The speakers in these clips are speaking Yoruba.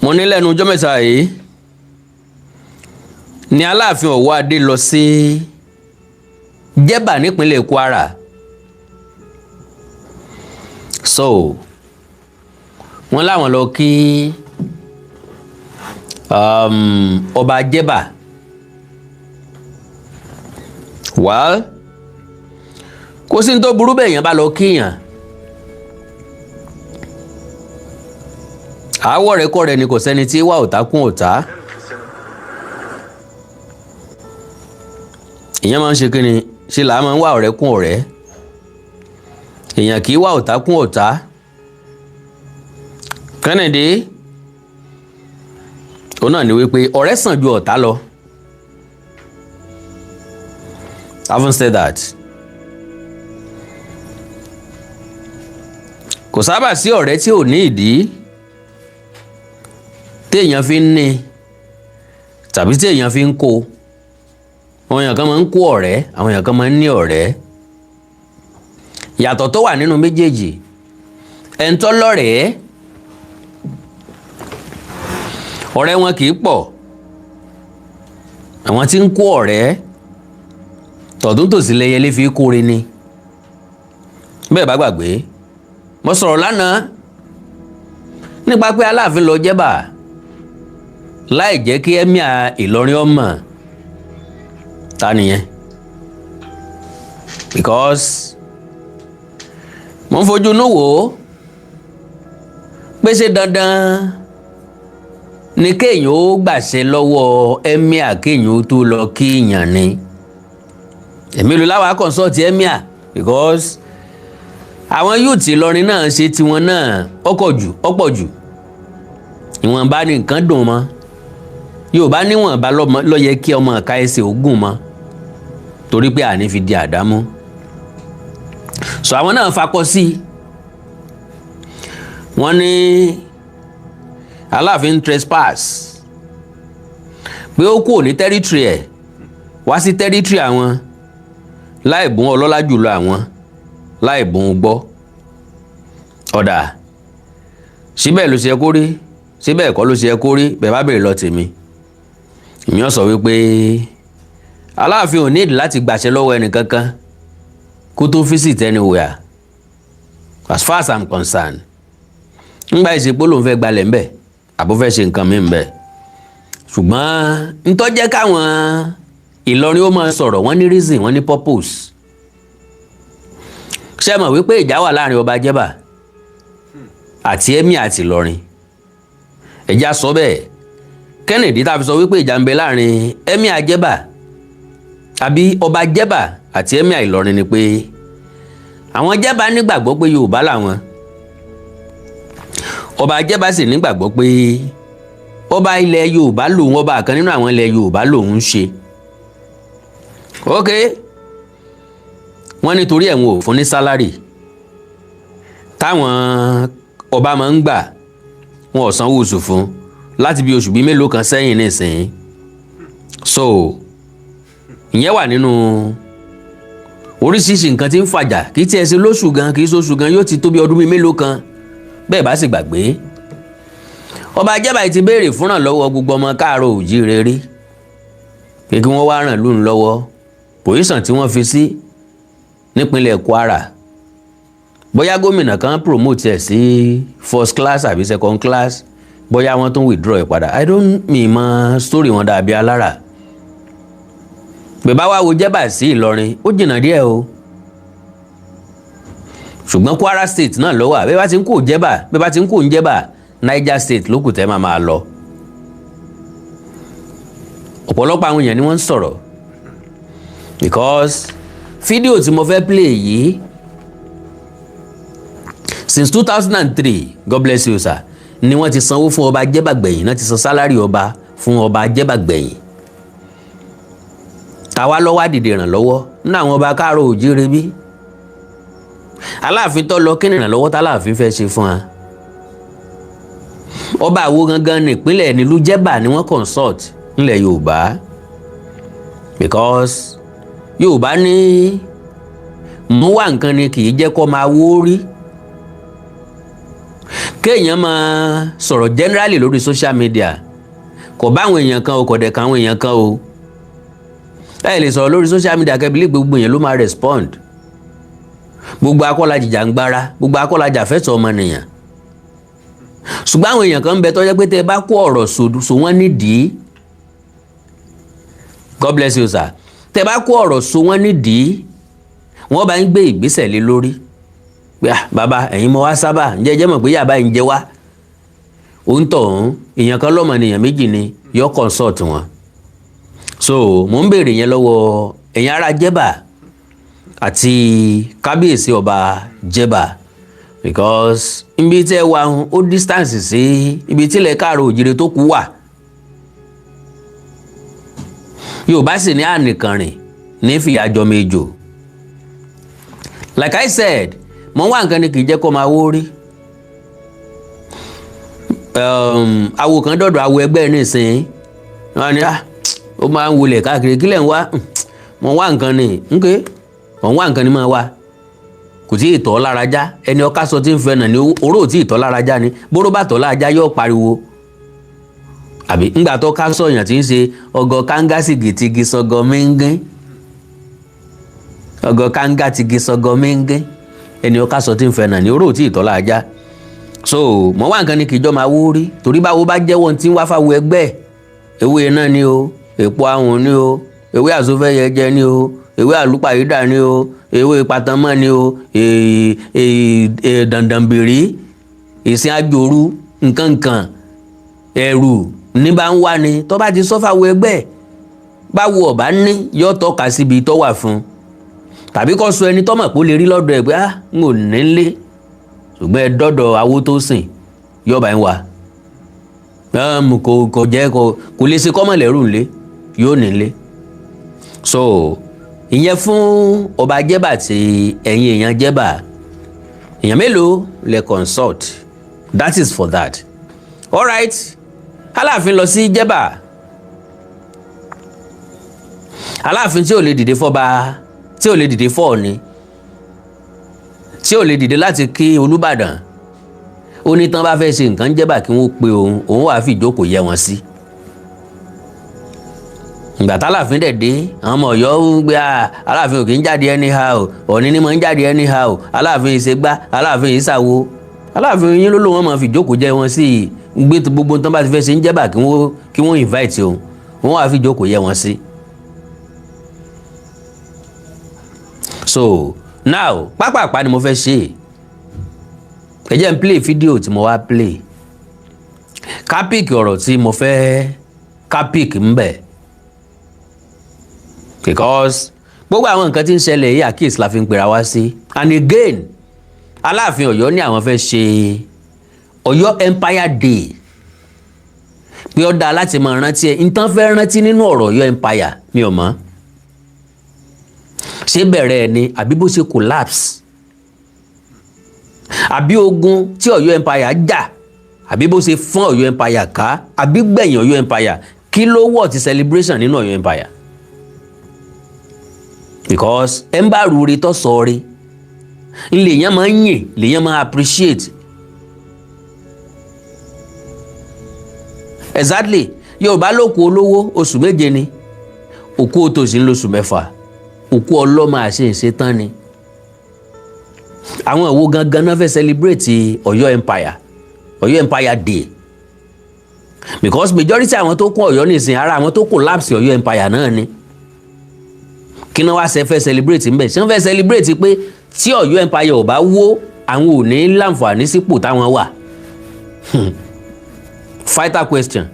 Mo ní lẹ́nu ọjọ́ 3 yìí ni Aláàfin Ọ̀wọ́adé lọ sí Jẹ́bà nípínlẹ̀ Kwara. So wọ́n láwọn lọ kí ọba Jẹ́bà. Well, kò sí ní tó burú bẹ́ẹ̀ yẹn bá lọ kíyàn. Àwọ̀ rẹ̀ kọ́ rẹ̀ ni, kò sẹ́ni tí wà ọ̀tá kún ọ̀tá. Ìyẹn máa ń ṣe kíni ṣe là á máa ń wá ọ̀rẹ́ kún ọ̀rẹ́. Èèyàn kì í wá ọ̀tá kún ọ̀tá. Kennedy òun náà ni wípé ọ̀rẹ́ sàn ju ọ̀tá lọ. Having said that, kò sábà sí ọ̀rẹ́ tí ò ní ìdí téèyàn fi ń ní tàbí téèyàn fi ń kó. Àwọn èèyàn kan máa ń kó ọ̀rẹ́, àwọn èèyàn kan máa ń ní ọ̀rẹ́. Yàtọ̀ tó wà nínú méjèèjì, ẹ̀ńtọ́ lọ́rẹ̀ẹ́ ọ̀rẹ́ wọn kì í pọ̀. Àwọn tí ń kó ọ̀rẹ́ tọ̀dún tòsí lẹyẹlé fi kóre ni. Bẹ́ẹ̀ bá gbàgbé, mo sọ̀rọ̀ lánàá nípa pé Aláàfin lọ Jẹ́bà láì jẹ́ kí Emir Ìlọrin ọmọ ta nìyẹn, because mo ń fojú inú wò ó pé ṣé dandan ni kéèyàn ó gbàṣẹ lọ́wọ́ Emir kéèyàn ó tó lọ kíyàn ni. Èmi ló láwa consult Emir, because àwọn youth Ìlọrin náà ṣe tiwọn náà ọ̀pọ̀ jù ìwọ̀nba ní nǹkan dùn mọ́. Yorùbá níwọ̀nba ló yẹ kí ọmọ ọ̀ka ẹsẹ̀ ogún mọ́, torí pé àní fi di àdámú. So àwọn náà fakọ sí i. Wọ́n ní Aláàfin trespass, pé ó kúrò ní territory ẹ̀ wá sí territory àwọn láì bùn ọlọ́lá jùlọ àwọn, láì bùn gbọ́. Ọ̀dà síbẹ̀ ló ṣe kó rí, síbẹ̀ kọ́ ló ṣe kó rí. Bẹ́ẹ̀ bá bèrè lọ tèmi, èmi ò sọ wípé Aláàfin ò nídìí láti gbàṣẹ lọ́wọ́ ẹnìkankan kó tó visit anywhere, as far as I'm concerned. Ńgbà ìsìnkú lòun fẹ́ gbalẹ̀ ńbẹ̀ àbó fẹ́ ṣe nǹkan mi ńbẹ̀, ṣùgbọ́n ntọ́jẹ́ káwọn Ìlọrin ó máa sọ̀rọ̀, wọ́n ní reason, wọ́n ní purpose. Ṣé mọ̀ wípé ìjà wà láàrin ọba Jẹ́bà àti Emir àti Ìlọrin? Ẹ̀já sọ bẹ́ẹ̀. Kennedy tá a fi sọ wípé ìjà ń bẹ láàrin Emir Jẹ́bà àbí ọba Jẹ́bà àti Emir Ìlọrin ni pé àwọn Jẹ́bà nígbàgbọ́ pé Yorùbá làwọn, ọba Jẹ́bà sì nígbàgbọ́ pé ọba ilẹ̀ Yorùbá lòun, ọba kan nínú àwọn ilẹ̀ Yorùbá lòun ń ṣe. Ok, wọ́n nítorí ẹ̀wọ̀n ò fún ní salary táwọn ọba máa ń gbà, wọn ò sanwó oṣù fún láti bí oṣù bíi mélòó kan sẹ́yìn nísìnyí. So ìyẹn wà nínú oríṣiríṣi nǹkan tí ń fàjà. Kì í tiẹ̀ ṣe lóṣù gan, kì í ṣoṣù gan, yóò ti tó bí ọdún bíi mélòó kan. Bẹ́ẹ̀ bá sì gbàgbé, ọba Jẹ́bà ti béèrè fúnràn lọ́wọ́ gbogbo ọmọ káàárọ̀ òjíire rí pé kí wọ́n wá ràn lóun lọ́wọ́ position tí wọ́n fi sí nípínlẹ̀ Kwara. Bóyá gómìnà kan promote ẹ̀ sí first class àbí second class, bóyá wọ́n tún withdraw ẹ̀ padà, I don't mi mọ story wọn dàbí alára. Bẹ́ẹ̀ bá wá wo Jẹ́bà sí Ìlọrin, ó jìnnà díẹ̀ o, ṣùgbọ́n Kwara State náà ló wà. Bẹ́ẹ̀ bá ti ń kó Jẹ́bà, bẹ́ẹ̀ bá ti ń kó ń Jẹ́bà, Niger State ló kù tẹ́ máa máa lọ. Ọ̀pọ̀lọpọ̀ àwọn èèyàn ni wọ́n ń sọ̀rọ̀, because fídíò tí mo fẹ́ play yìí, since 2003, God bless you sir, ni wọ́n ti sanwó fún ọba Jẹ́bà gbẹ̀yìn náà, ti san salary ọba fún ọba Jẹ́bà gbẹ̀yìn. Tàwa lọ́wọ́ àdìdì ìrànlọ́wọ́ nínú àwọn ọba káàárọ̀ òjíire bí Aláàfin tó lọ, kí ni ìrànlọ́wọ́ táláàfin fẹ́ ṣe fún wa? Ọba àwo gangan nípínlẹ̀ nílùú Jẹ́bà ni wọ́n consult nílẹ̀ Yorùbá, because Yorùbá ní mú wá nǹkan ni kì í jẹ́ kó máa wó rí. Kéèyàn máa sọ̀rọ̀ generally lórí social media kò bá àwọn èèyàn kan o, kò dẹ̀ kan àwọn èèyàn kan o. Ẹ lè sọ̀rọ̀ lórí social media kẹ́bílí, gbogbo èèyàn ló máa respond. Gbogbo akọ́la jìjàngbara, gbogbo akọ́la jàfẹ́tọ̀ ọmọnìyàn, ṣùgbọ́n àwọn èèyàn kan ń bẹ tó jẹ́ pé tẹ́ ẹ bá kó ọ̀rọ̀ so wọ́n nídìí. God bless you, sir. Tẹ́ ẹ bá kó ọ̀rọ̀ so wọ́n nídìí, wọ́n bá ń gbé ìgbésẹ̀ lé lórí pé, "Ah, bàbá, ẹ̀yin mo wá sábà ǹjẹ́ ẹ jẹ́ mọ̀ pé yàrá ń jẹ wá." Òun tọ̀ ọ̀hún, èèyàn kan lọ́mọ ènìyàn méjì ni yọ consult wọn. So mò ń béèrè yẹn lọ́wọ́ ẹ̀yin ará Jẹ́bà àti kábíyèsí ọba Jẹ́bà, because ibi tẹ́ wà ó distance sí ibi tílẹ̀ káàró òjìrè tó kù wà. Yorùbá sì ní ànìkànrìn ní fìyàjọ méjò. Like I said, mo ń wá nǹkan ni kì í jẹ́ kó máa wó rí. Awo kan dọ̀dọ̀ awo ẹgbẹ́ nísìnyí, wọn ni, "Ah, ó máa ń wọlé káàkiri, kílẹ̀ ń wá?" "Mo ń wá nǹkan ni." Nké mò ń wá nǹkan ni máa wá, kò tí ì tọ́ lára já. Ẹni ọ̀ká sọ tí ń fẹ́ nà ní oró ò tí ì tọ́ lára já ni. Bóró bá tọ́ lára já, yóò pariwo àbí ńgbà tó ká sọ̀yàn tí ń ṣe ọgọ kánga sìgìtìgì sọgọ mẹ́ngẹ́, ọgọ kánga tìgì sọgọ mẹ́ngẹ́. Ẹni ọ̀ká sọ tí ń fẹ́ nà ní oró ò tí ì tọ́ lára já. So mọ̀ wá nǹkan ni kì í jọ máa wó rí, torí báwo bá jẹ́wọ́ tí ń wá fáwọn ẹgbẹ́, ewé náà ni o, èpo ahùn ni o, ewé àsofẹ́yẹjẹ ni o, ewé àlùpàyídà ni o, ewé patamọ́ ni o, dàndànbèrè, ìsìn àjòrú, nkankan ẹ̀rù ní bá ń wá ni. Tó bá ti sọ fáwọn ẹgbẹ́, báwo ọ̀bá ní yóò tọ́ka síbi tó wà fún, tàbí kó sọ ẹni tó mọ̀ pé ó lè rí lọ́dọ̀ ẹ̀ pé, "Ah, n ò ní lé, ṣùgbọ́n ẹ dọ́dọ̀ awó tó sìn, yọba ń wá." Kò jẹ́ kò lè ṣe kọ́mọ̀lẹ́rù ńlé, yóò nílé. So ìyẹn fún ọba Jẹ́bà tí ẹ̀yin èèyàn Jẹ́bà, èèyàn mélòó lè consult? That is for that. Alright, Aláàfin lọ sí Jẹ́bà. Aláàfin tí ò lè dìde fọ́ba, tí ò lè dìde fọ́ Ọ̀ọ̀ni, tí ò lè dìde láti kí Olúbàdàn, ó ní tán bá fẹ́ ṣe nǹkan Jẹ́bà, kí wọ́n pe òun, òun wàá fi ìjókòó yẹ wọn sí. Ìgbà tálàfin dẹ̀ dé, àwọn ọmọ Ọ̀yọ́ ń gbé, Aláàfin ò kì í jáde anyhow, Ọ̀ọ̀ni ni mo ń jáde anyhow, Aláàfin ìṣègbà, Aláàfin ìṣàwo, Aláàfin yín ló lóun máa fi ìjókòó jẹ wọn sí i, gbé gbogbo tán bá ti fẹ́ ṣe ń Jẹ́bà, kí wọ́n invite òun, wọ́n wàá fi ìjókòó yẹ wọn sí. So now, pápápá ni mo fẹ́ ṣe. Ẹ jẹ́ n play fídíò tí mo wá play, ká pick ọ̀rọ̀ tí mo fẹ́ ká pick ń bẹ̀, because gbogbo àwọn nǹkan tí ń ṣẹlẹ̀ yìí, àkíyèsí la fi ń pera wá sí. And again, Aláàfin Ọ̀yọ́ ní àwọn fẹ́ ṣe Ọ̀yọ́ Empire Day, pé ó dáa láti máa rántí ẹ̀. Nǹkan fẹ́ rántí nínú ọ̀rọ̀ Ọ̀yọ́ Empire, mi ò mọ̀ ṣé bẹ̀rẹ̀ ẹ̀ ni, àbí bó ṣe collapse, àbí ogun tí Ọ̀yọ́ Empire jà, àbí bó ṣe fọ́n Ọ̀yọ́ Empire ká, àbí gbẹ̀yìn Ọ̀yọ́ Empire. Kí ló wọ̀ ti celebration nínú Ọ̀yọ́ Empire? Because ẹ ń bá rúure tó sọ rí lèèyàn máa ń yìn, lèèyàn máa appreciate. Exactly. Yorùbá ló kú olówó oṣù 7 ni, òkú òtòṣì ń lóṣù 6, òkú ọlọ́mọ àṣeǹṣe tán ni. Àwọn ìwo gangan náà fẹ́ celebrate Ọ̀yọ́ Empire, Ọ̀yọ́ Empire Day? Because majority àwọn tó kún Ọ̀yọ́ nìsín, ara àwọn tó collapse Ọ̀yọ́ Empire náà ni. Kí náà wá ṣe fẹ́ celebrate ńbẹ̀? Ṣé wọ́n fẹ́ celebrate pé tí Ọ̀yọ́ Empire ò bá wó, àwọn ò ní láǹfààní sípò táwọn wà? Fighter question,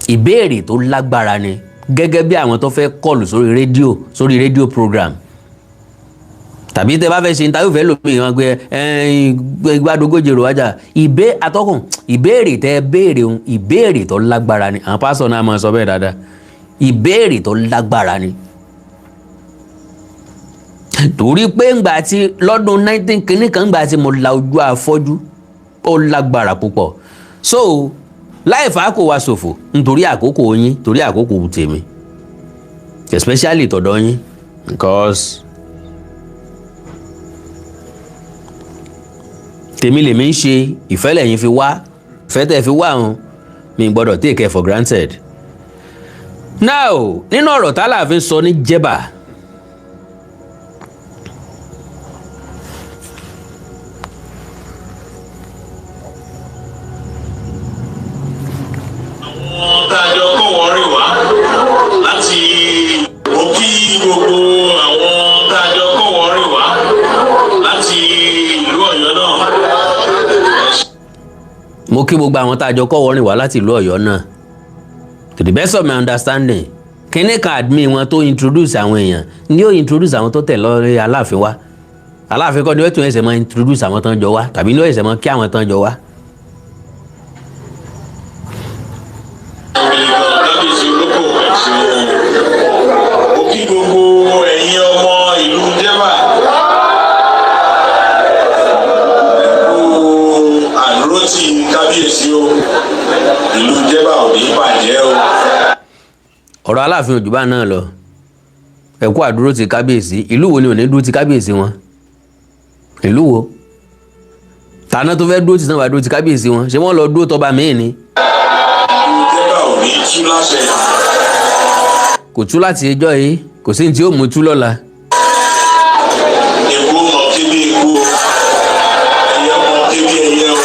ìbéèrè tó lágbára ni. Gẹ́gẹ́ bí àwọn tó fẹ́ kọlù sórí rédíò program, tàbí tẹ bá fẹ́ ṣe interview fẹ́ lómi wọn pé gbàdógójì rò wájà ìbé atọ́kùn, ìbéèrè tẹ béèrè òun, ìbéèrè tó lágbára ni. Àwọn pásọ̀ náà máa sọ bẹ́ẹ̀ dáadáa, ìbéèrè tó lágbára ni, torí pé ńgbà tí lọ́dún 19 kìíní kan, ńgbà tí mo la ojú afọ́jú, ó lágbára púpọ̀. So láì fà á kó wa ṣòfò nítorí àkókò yín, torí àkókò tèmi, especially tọ̀dọ̀ yín, because Tèmi lèmi ń ṣe, ìfẹ́ lẹ́yìn fi wá, ìfẹ́ tẹ́ fi wá òun mi gbọ́dọ̀ take it for granted. Now, nínú ọ̀rọ̀ tálàfin sọ ní Jẹ́bà, Àwọn tá a jọ kọ́ wọ́n rìn wá láti, mo kí gbogbo àwọn tá a jọ kọ́ wọ́n rìn wá láti ìlú Ọ̀yọ́ náà. Mo kí gbogbo àwọn tá a jọ kọ́ wọ́rin wá láti ìlú Ọ̀yọ́ náà. To the best of my understanding, kíní kan admin wọn tó introduce àwọn èèyàn ní ó introduce àwọn tó tẹ̀lé Aláàfin wá. Aláàfin kọ́ ni ó tún ẹsẹ̀ máa introduce àwọn tán jọ wá, tàbí ní ó ẹsẹ̀ máa kí àwọn tán jọ wá. Kábíyèsí olóko, ẹ̀sìn, mo kí gbogbo ẹ̀yin ọmọ ìlú Jẹ́bà, kú àdúrótì kábíyèsí o. Ìlú Jẹ́bà ò ní bàjẹ́ o. Ọ̀rọ̀ Aláàfin òjùbá náà lọ. Ẹ̀kú àdúró ti kábíyèsí. Ìlú wo ni ò ní dúró ti kábíyèsí wọn? Ìlú wo tàná tó fẹ́ dúró ti náà wà dúró ti kábíyèsí wọn? Ṣé wọ́n lọ dúró tọba míì ni? Ìlú Jẹ́bà ò ní tú láṣẹ. Kò tú láti ẹjọ́ yìí, kò sí ní tí ó mú tú lọ́la. Eku mọ kébí eku o, ẹyẹ mọ kébí ẹyẹ o.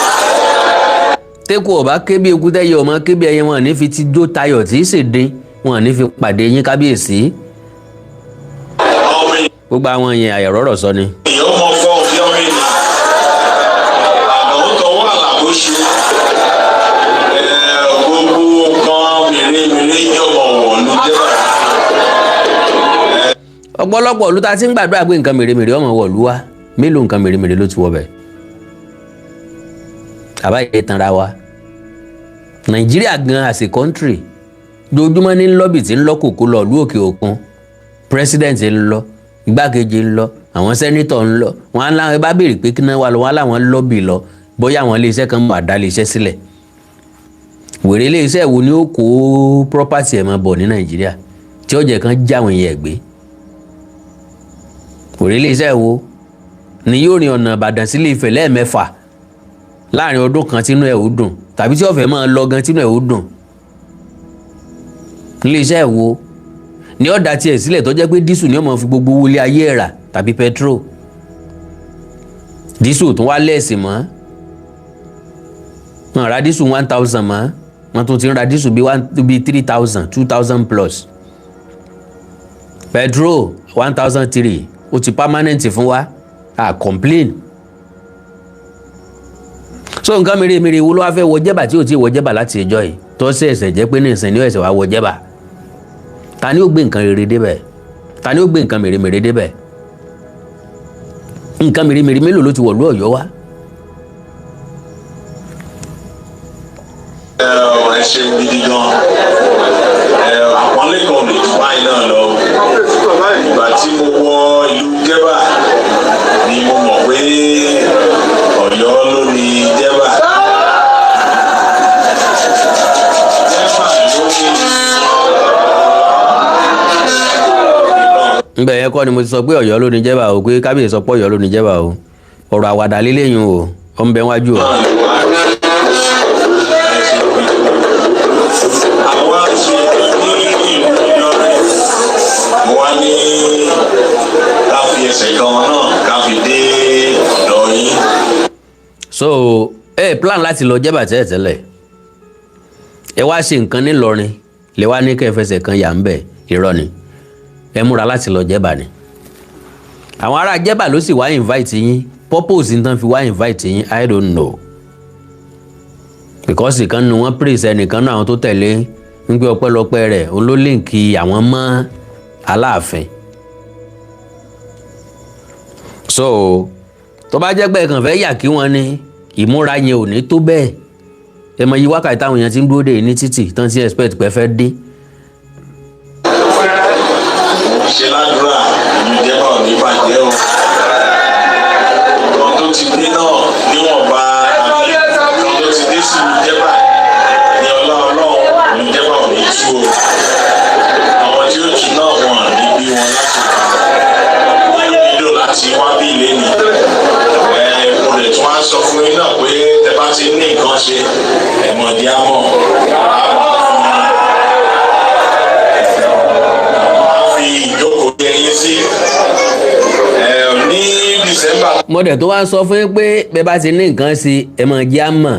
Tẹ́kù ọ̀bá kébí eku, tẹ́yẹ ọmọ kébí ẹyẹ, wọn ní fi ti jó tayọ̀ tí í sì dín wọn ní fi pàdé yín, kábíyèsí. Ọmọ Gbogbo àwọn yẹn, àyẹ̀rọ̀rọ̀ sọ ni. ènìyàn mọ fọ́ òfin ọmọ ènìyàn, àná tọwọ́ àlàbò ṣu gbogbo nǹkan mèremère yọmọ wọ̀lú Jẹ́bà. Ọ̀pọ̀lọpọ̀ ìlú ta ti ń gbàdúrà pé nǹkan mèremère ọmọ wọ̀lú wa, mélòó nǹkan mèremère ló ti wọ bẹ̀? Àbáyé tanra wa. Nàìjíríà gan as a country, dojúmọ́ ní lobby tí ń lọ kòkó lọ ìlú òkè òkun. President ń lọ, igbákejì ń lọ, àwọn senator ń lọ. Wọn á láwọn bá béèrè pé kí náà wà lọ, wọn á láwọn lobby lọ, bóyá àwọn iléeṣẹ́ kan máa dá iléeṣẹ́ sílẹ̀. Wèrè iléeṣẹ́ wo ni ó kó property ẹ̀ máa bọ̀ ní Nàìjíríà tí ó jẹ́ kan jáwọn èèyàn gbé? Wèrè iléeṣẹ́ wo ni yóò rin ọ̀nà Ìbàdàn sílé Ifẹ̀ lẹ́ẹ̀mẹ́fà láàrin ọdún kan tínú ẹ̀ ó dùn, tàbí tí ọ̀fẹ́ máa lọ gan tínú ẹ̀ ó dùn? Iléeṣẹ́ wo ni ó dá tiẹ̀ sílẹ̀ tó jẹ́ pé diesel ni ó máa fi gbogbo owó ilé ayé ẹ̀ rà, tàbí petrol? Diesel tún wá lẹ́ẹ̀sì mọ́, wọn ra diesel 1,000 mọ́, wọ́n tún ti ń ra diesel bíi one, bíi 3,000, 2,000 plus. Petrol 1,300, ó ti permanent fún wa, a complain. So nǹkan mèremère wo ló wá fẹ́ wọ Jẹ́bà tí ò tí ì wọ Jẹ́bà láti ìjọ yìí, tó ṣẹ̀ṣẹ̀ jẹ́ pé ní ìsìn ní ẹ̀sẹ̀ wá wọ Jẹ́bà? Ta ni ó gbé nǹkan rere débẹ̀? Ta ni ó gbé nǹkan mèremère débẹ̀? Nǹkan mèremère mélòó ló ti wọ̀lú Ọ̀yọ́ wá? Ẹ ṣeun gidi gan. Ẹ àpọ́nlé kan lè jù báyìí náà lọ. Ìgbà tí mo wọ ìlú Jẹ́bà ni mo mọ̀ pé Ọ̀yọ́ ló ní Jẹ́bà. Jẹ́bà ló ní. Nbẹ yẹn kọ́ ni mo ti sọ pé Ọ̀yọ́ ló ní Jẹ́bà o, pé kábíyèsí sọ pé Ọ̀yọ́ ló ní Jẹ́bà o. Ọ̀rọ̀ àwàdà lélẹ́yìn o, ọ̀ ń bẹ wájú o. Àwa ṣe ní ìlú Ìlọrin, mo wá ní ká fi ẹsẹ̀ kan náà ká fi dé ọ̀dọ̀ yín. So ẹ plan láti lọ Jẹ́bà tẹ́lẹ̀tẹ́lẹ̀, ẹ wá ṣe nǹkan nílọrin, lè wá ní kẹ́ ẹ fẹsẹ̀ kan yà ń bẹ̀. Irọ́ ni. Ẹ múra láti lọ Jẹ́bà ni. Àwọn ará Jẹ́bà ló sì wá invite yín. Purpose ní tán fi wá invite yín, I don't know, because ìkan nu wọn praise ẹnìkan náà, àwọn tó tẹ̀lé ń gbé ọpẹ́lọpẹ́ rẹ̀, òun ló link àwọn mọ́ Aláàfin. So tó bá jẹ́ pé ẹ kàn fẹ́ yà kí wọ́n ní, ìmúra yẹn ò ní tó bẹ́ẹ̀. Ẹ mọ iye wákàtí táwọn èèyàn ti ń dúró dè ní títì tán ti expect pé fẹ́ dé. Mo ṣe ládùúrà, ìlú Jẹ́bà ò ní bàjẹ́ o. Kan tó ti dé náà níwọ̀nba, àbí kan tó ti dé sí ìlú Jẹ́bà ní ọlá Ọlọ́run, ìlú Jẹ́bà ò ní tú o. Àwọn tí ó tù náà, wọn ní bí wọn láti nílò láti wá bí ilé ni. Ẹ mo lè tún wá sọ fún yín. ti ní nǹkan ṣe, ẹ̀mọ̀dé á mọ̀. A fi ìjókòó yẹ yín sí ní December. Mo dẹ̀ tó wá ń sọ fún yín pé bẹ́ẹ̀ bá ti ní nǹkan ṣe, ẹ máa jẹ́ á mọ̀,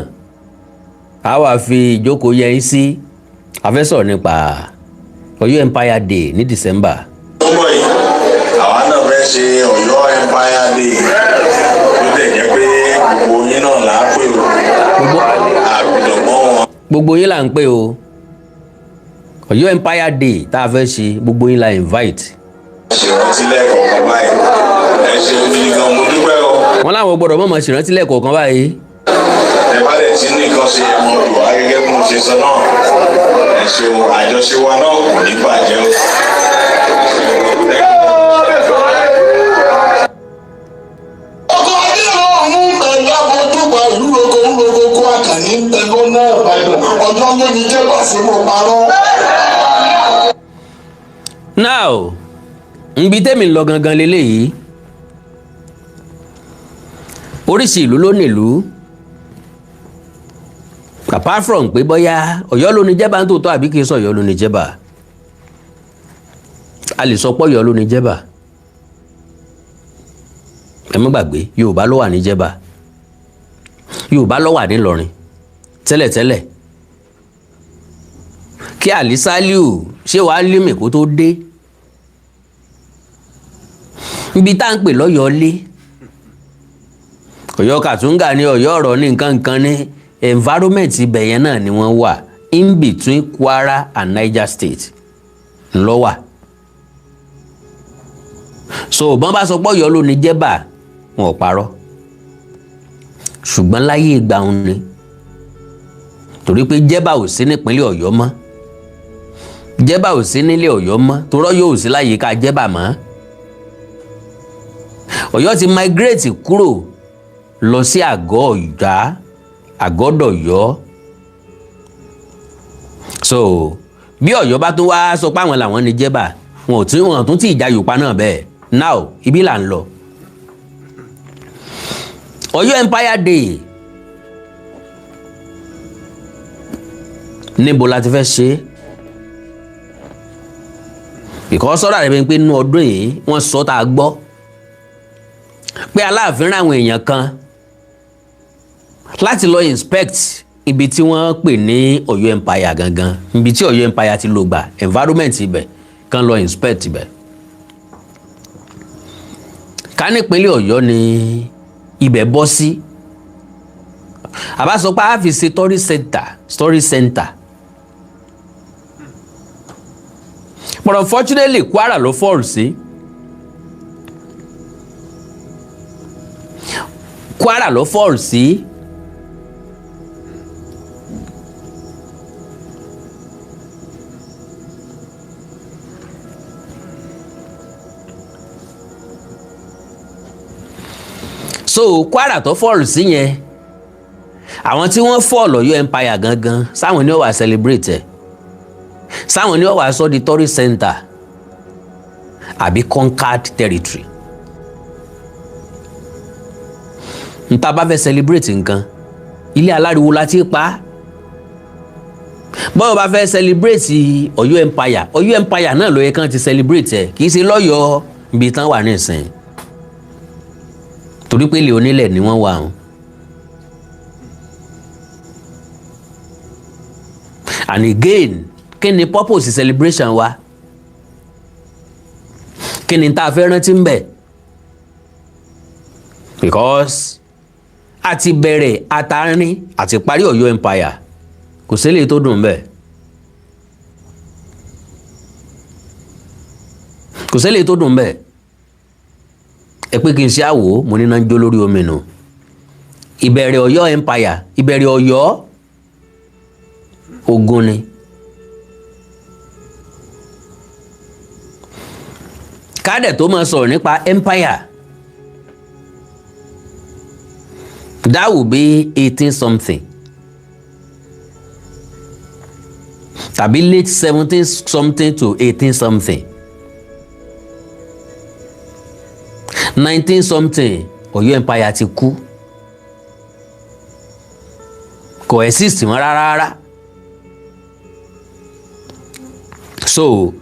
á wà fi ìjókòó yẹ yín sí. A fẹ́ sọ̀rọ̀ nípa Ọ̀yọ́ Empire Day ní December. Tó ń bọ̀ yìí, àwa náà fẹ́ ṣe Ọ̀yọ́ Empire Day, ó dẹ̀ jẹ́ pé gbogbo yín náà là á pè o, àgùdọ̀gbọ́n wọn. Gbogbo yín là ń pè o. Ọ̀yọ́ Empire Day tá a fẹ́ ṣe, gbogbo yín la invite. Ṣèrántí lẹ́ẹ̀kọ̀ọ̀kan báyìí. Ẹ ṣeun gidi gan, mo dúpẹ́ o. Wọ́n láwọn gbọ́dọ̀ mọ̀mọ́ ṣèrántí lẹ́ẹ̀kọ̀ọ̀kan báyìí. Ẹ bá dẹ̀ ti ní nǹkan ṣe, ẹ mọ̀ lù wá gẹ́gẹ́ bí mo ṣe sọ náà. Ẹ ṣeun, àjọṣe wa náà kò ní bàjẹ́ o. Ọkọ̀ adéhùn ọ̀hún ń bẹ lábọ́jú pẹ̀lú oko ńlọgọ kó àkànní ń bẹ lọ́nà Ìbàdàn ọjọ́ lónìí jẹ́ bàṣẹ́ mo parọ́. Now, nbi tẹ́mi ń lọ gangan leléyìí, oríṣi ìlú ló nílùú. Apart from pé bóyá Ọ̀yọ́ ló ní Jẹ́bà ń tòótọ́ àbí kì í sọ Ọ̀yọ́ ló ní Jẹ́bà, a lè sọ pé Ọ̀yọ́ ló ní Jẹ́bà. Ẹ má gbàgbé, Yorùbá ló wà ní Jẹ́bà, Yorùbá ló wà nílọrin tẹ́lẹ̀tẹ́lẹ̀ kí Àlí Sálíù ṣé wàá límì kó tó dé ibi tá à ń pè lọ́yọ̀ọ́ lé. Ọ̀yọ́ Kàtúngà ní Ọ̀yọ́ ọ̀rọ̀ ní nǹkan nǹkan ní environment ibẹ̀ yẹn náà ni wọ́n wà, in between Kwara and Niger State ńlọ wà. So bọ́n bá sọ pé Ọ̀yọ́ ló ní Jẹ́bà, wọn ò parọ́, ṣùgbọ́n láyé ìgbà òun ni, torí pé Jẹ́bà ò sí nípínlẹ̀ Ọ̀yọ́ mọ́, Jẹ́bà ò sí nílé Ọ̀yọ́ mọ́, torọ́ yóò sí láyìíká Jẹ́bà mọ́. Ọ̀yọ́ ti migrate kúrò lọ sí àgọ́ Ọ̀yá, àgọ́dọ̀yọ́. So bí Ọ̀yọ́ bá tún wá sọ pé àwọn làwọn ní Jẹ́bà, wọn ò tún tí ìjà Yorùbá náà bẹ́ẹ̀. Now, ibi là ń lọ, Ọ̀yọ́ Empire Day, níbo la ti fẹ́ ṣe é? Because sọ́dọ̀ rẹ̀ pé nínú ọdún yìí, wọ́n sọ tá a gbọ́ pé Aláàfin rán àwọn èèyàn kan láti lọ inspect ibi tí wọ́n pè ní Ọ̀yọ́ Empire gangan, ibi tí Ọ̀yọ́ Empire ti lò gbà, environment ibẹ̀ kan lọ inspect ibẹ̀. Ká nípínlẹ̀ Ọ̀yọ́ ni ibẹ̀ bọ́ sí, àbá sọ pé a fi ṣe tourist center, tourist center, but unfortunately, Kwara ló fall sí. Kwara ló fall sí. So Kwara tó fall sí yẹn, àwọn tí wọ́n fall Ọ̀yọ́ Empire gangan, sáwọn ni ó wà celebrate ẹ̀, sáwọn ni ó wà sọ di tourist center àbí conquered territory? Nta bá fẹ́ celebrate nǹkan, ilé aláriwo la ti pa á. Bọ́ọ̀ bá fẹ́ celebrate Ọ̀yọ́ Empire, Ọ̀yọ́ Empire náà ló yẹ kán ti celebrate ẹ̀, kì í ṣe lọ́yọ̀ọ́ ibi tán wà nísìnyí, torí pé ilé onílẹ̀ ni wọ́n wà hàn. And again, kí ni purpose celebration wa? Kí ni tá a fẹ́ rántí ń bẹ̀? Because a ti bẹ̀rẹ̀ àtàrin àti parí Ọ̀yọ́ Empire, kò sí eléyìí tó dùn bẹ́ẹ̀, kò sí eléyìí tó dùn bẹ́ẹ̀. Ẹ pé kí n ṣe àwò mo ní náà jó lórí omi nù. Ìbẹ̀rẹ̀ Ọ̀yọ́ Empire, ìbẹ̀rẹ̀ Ọ̀yọ́, ogun ni. Kádẹ̀ tó máa sọ̀rọ̀ nípa empire, that will be 18 something tàbí late 17 something to 18 something, 19 something, Ọ̀yọ́ Empire ti kú. Kò exist mọ́ rárá rárá. So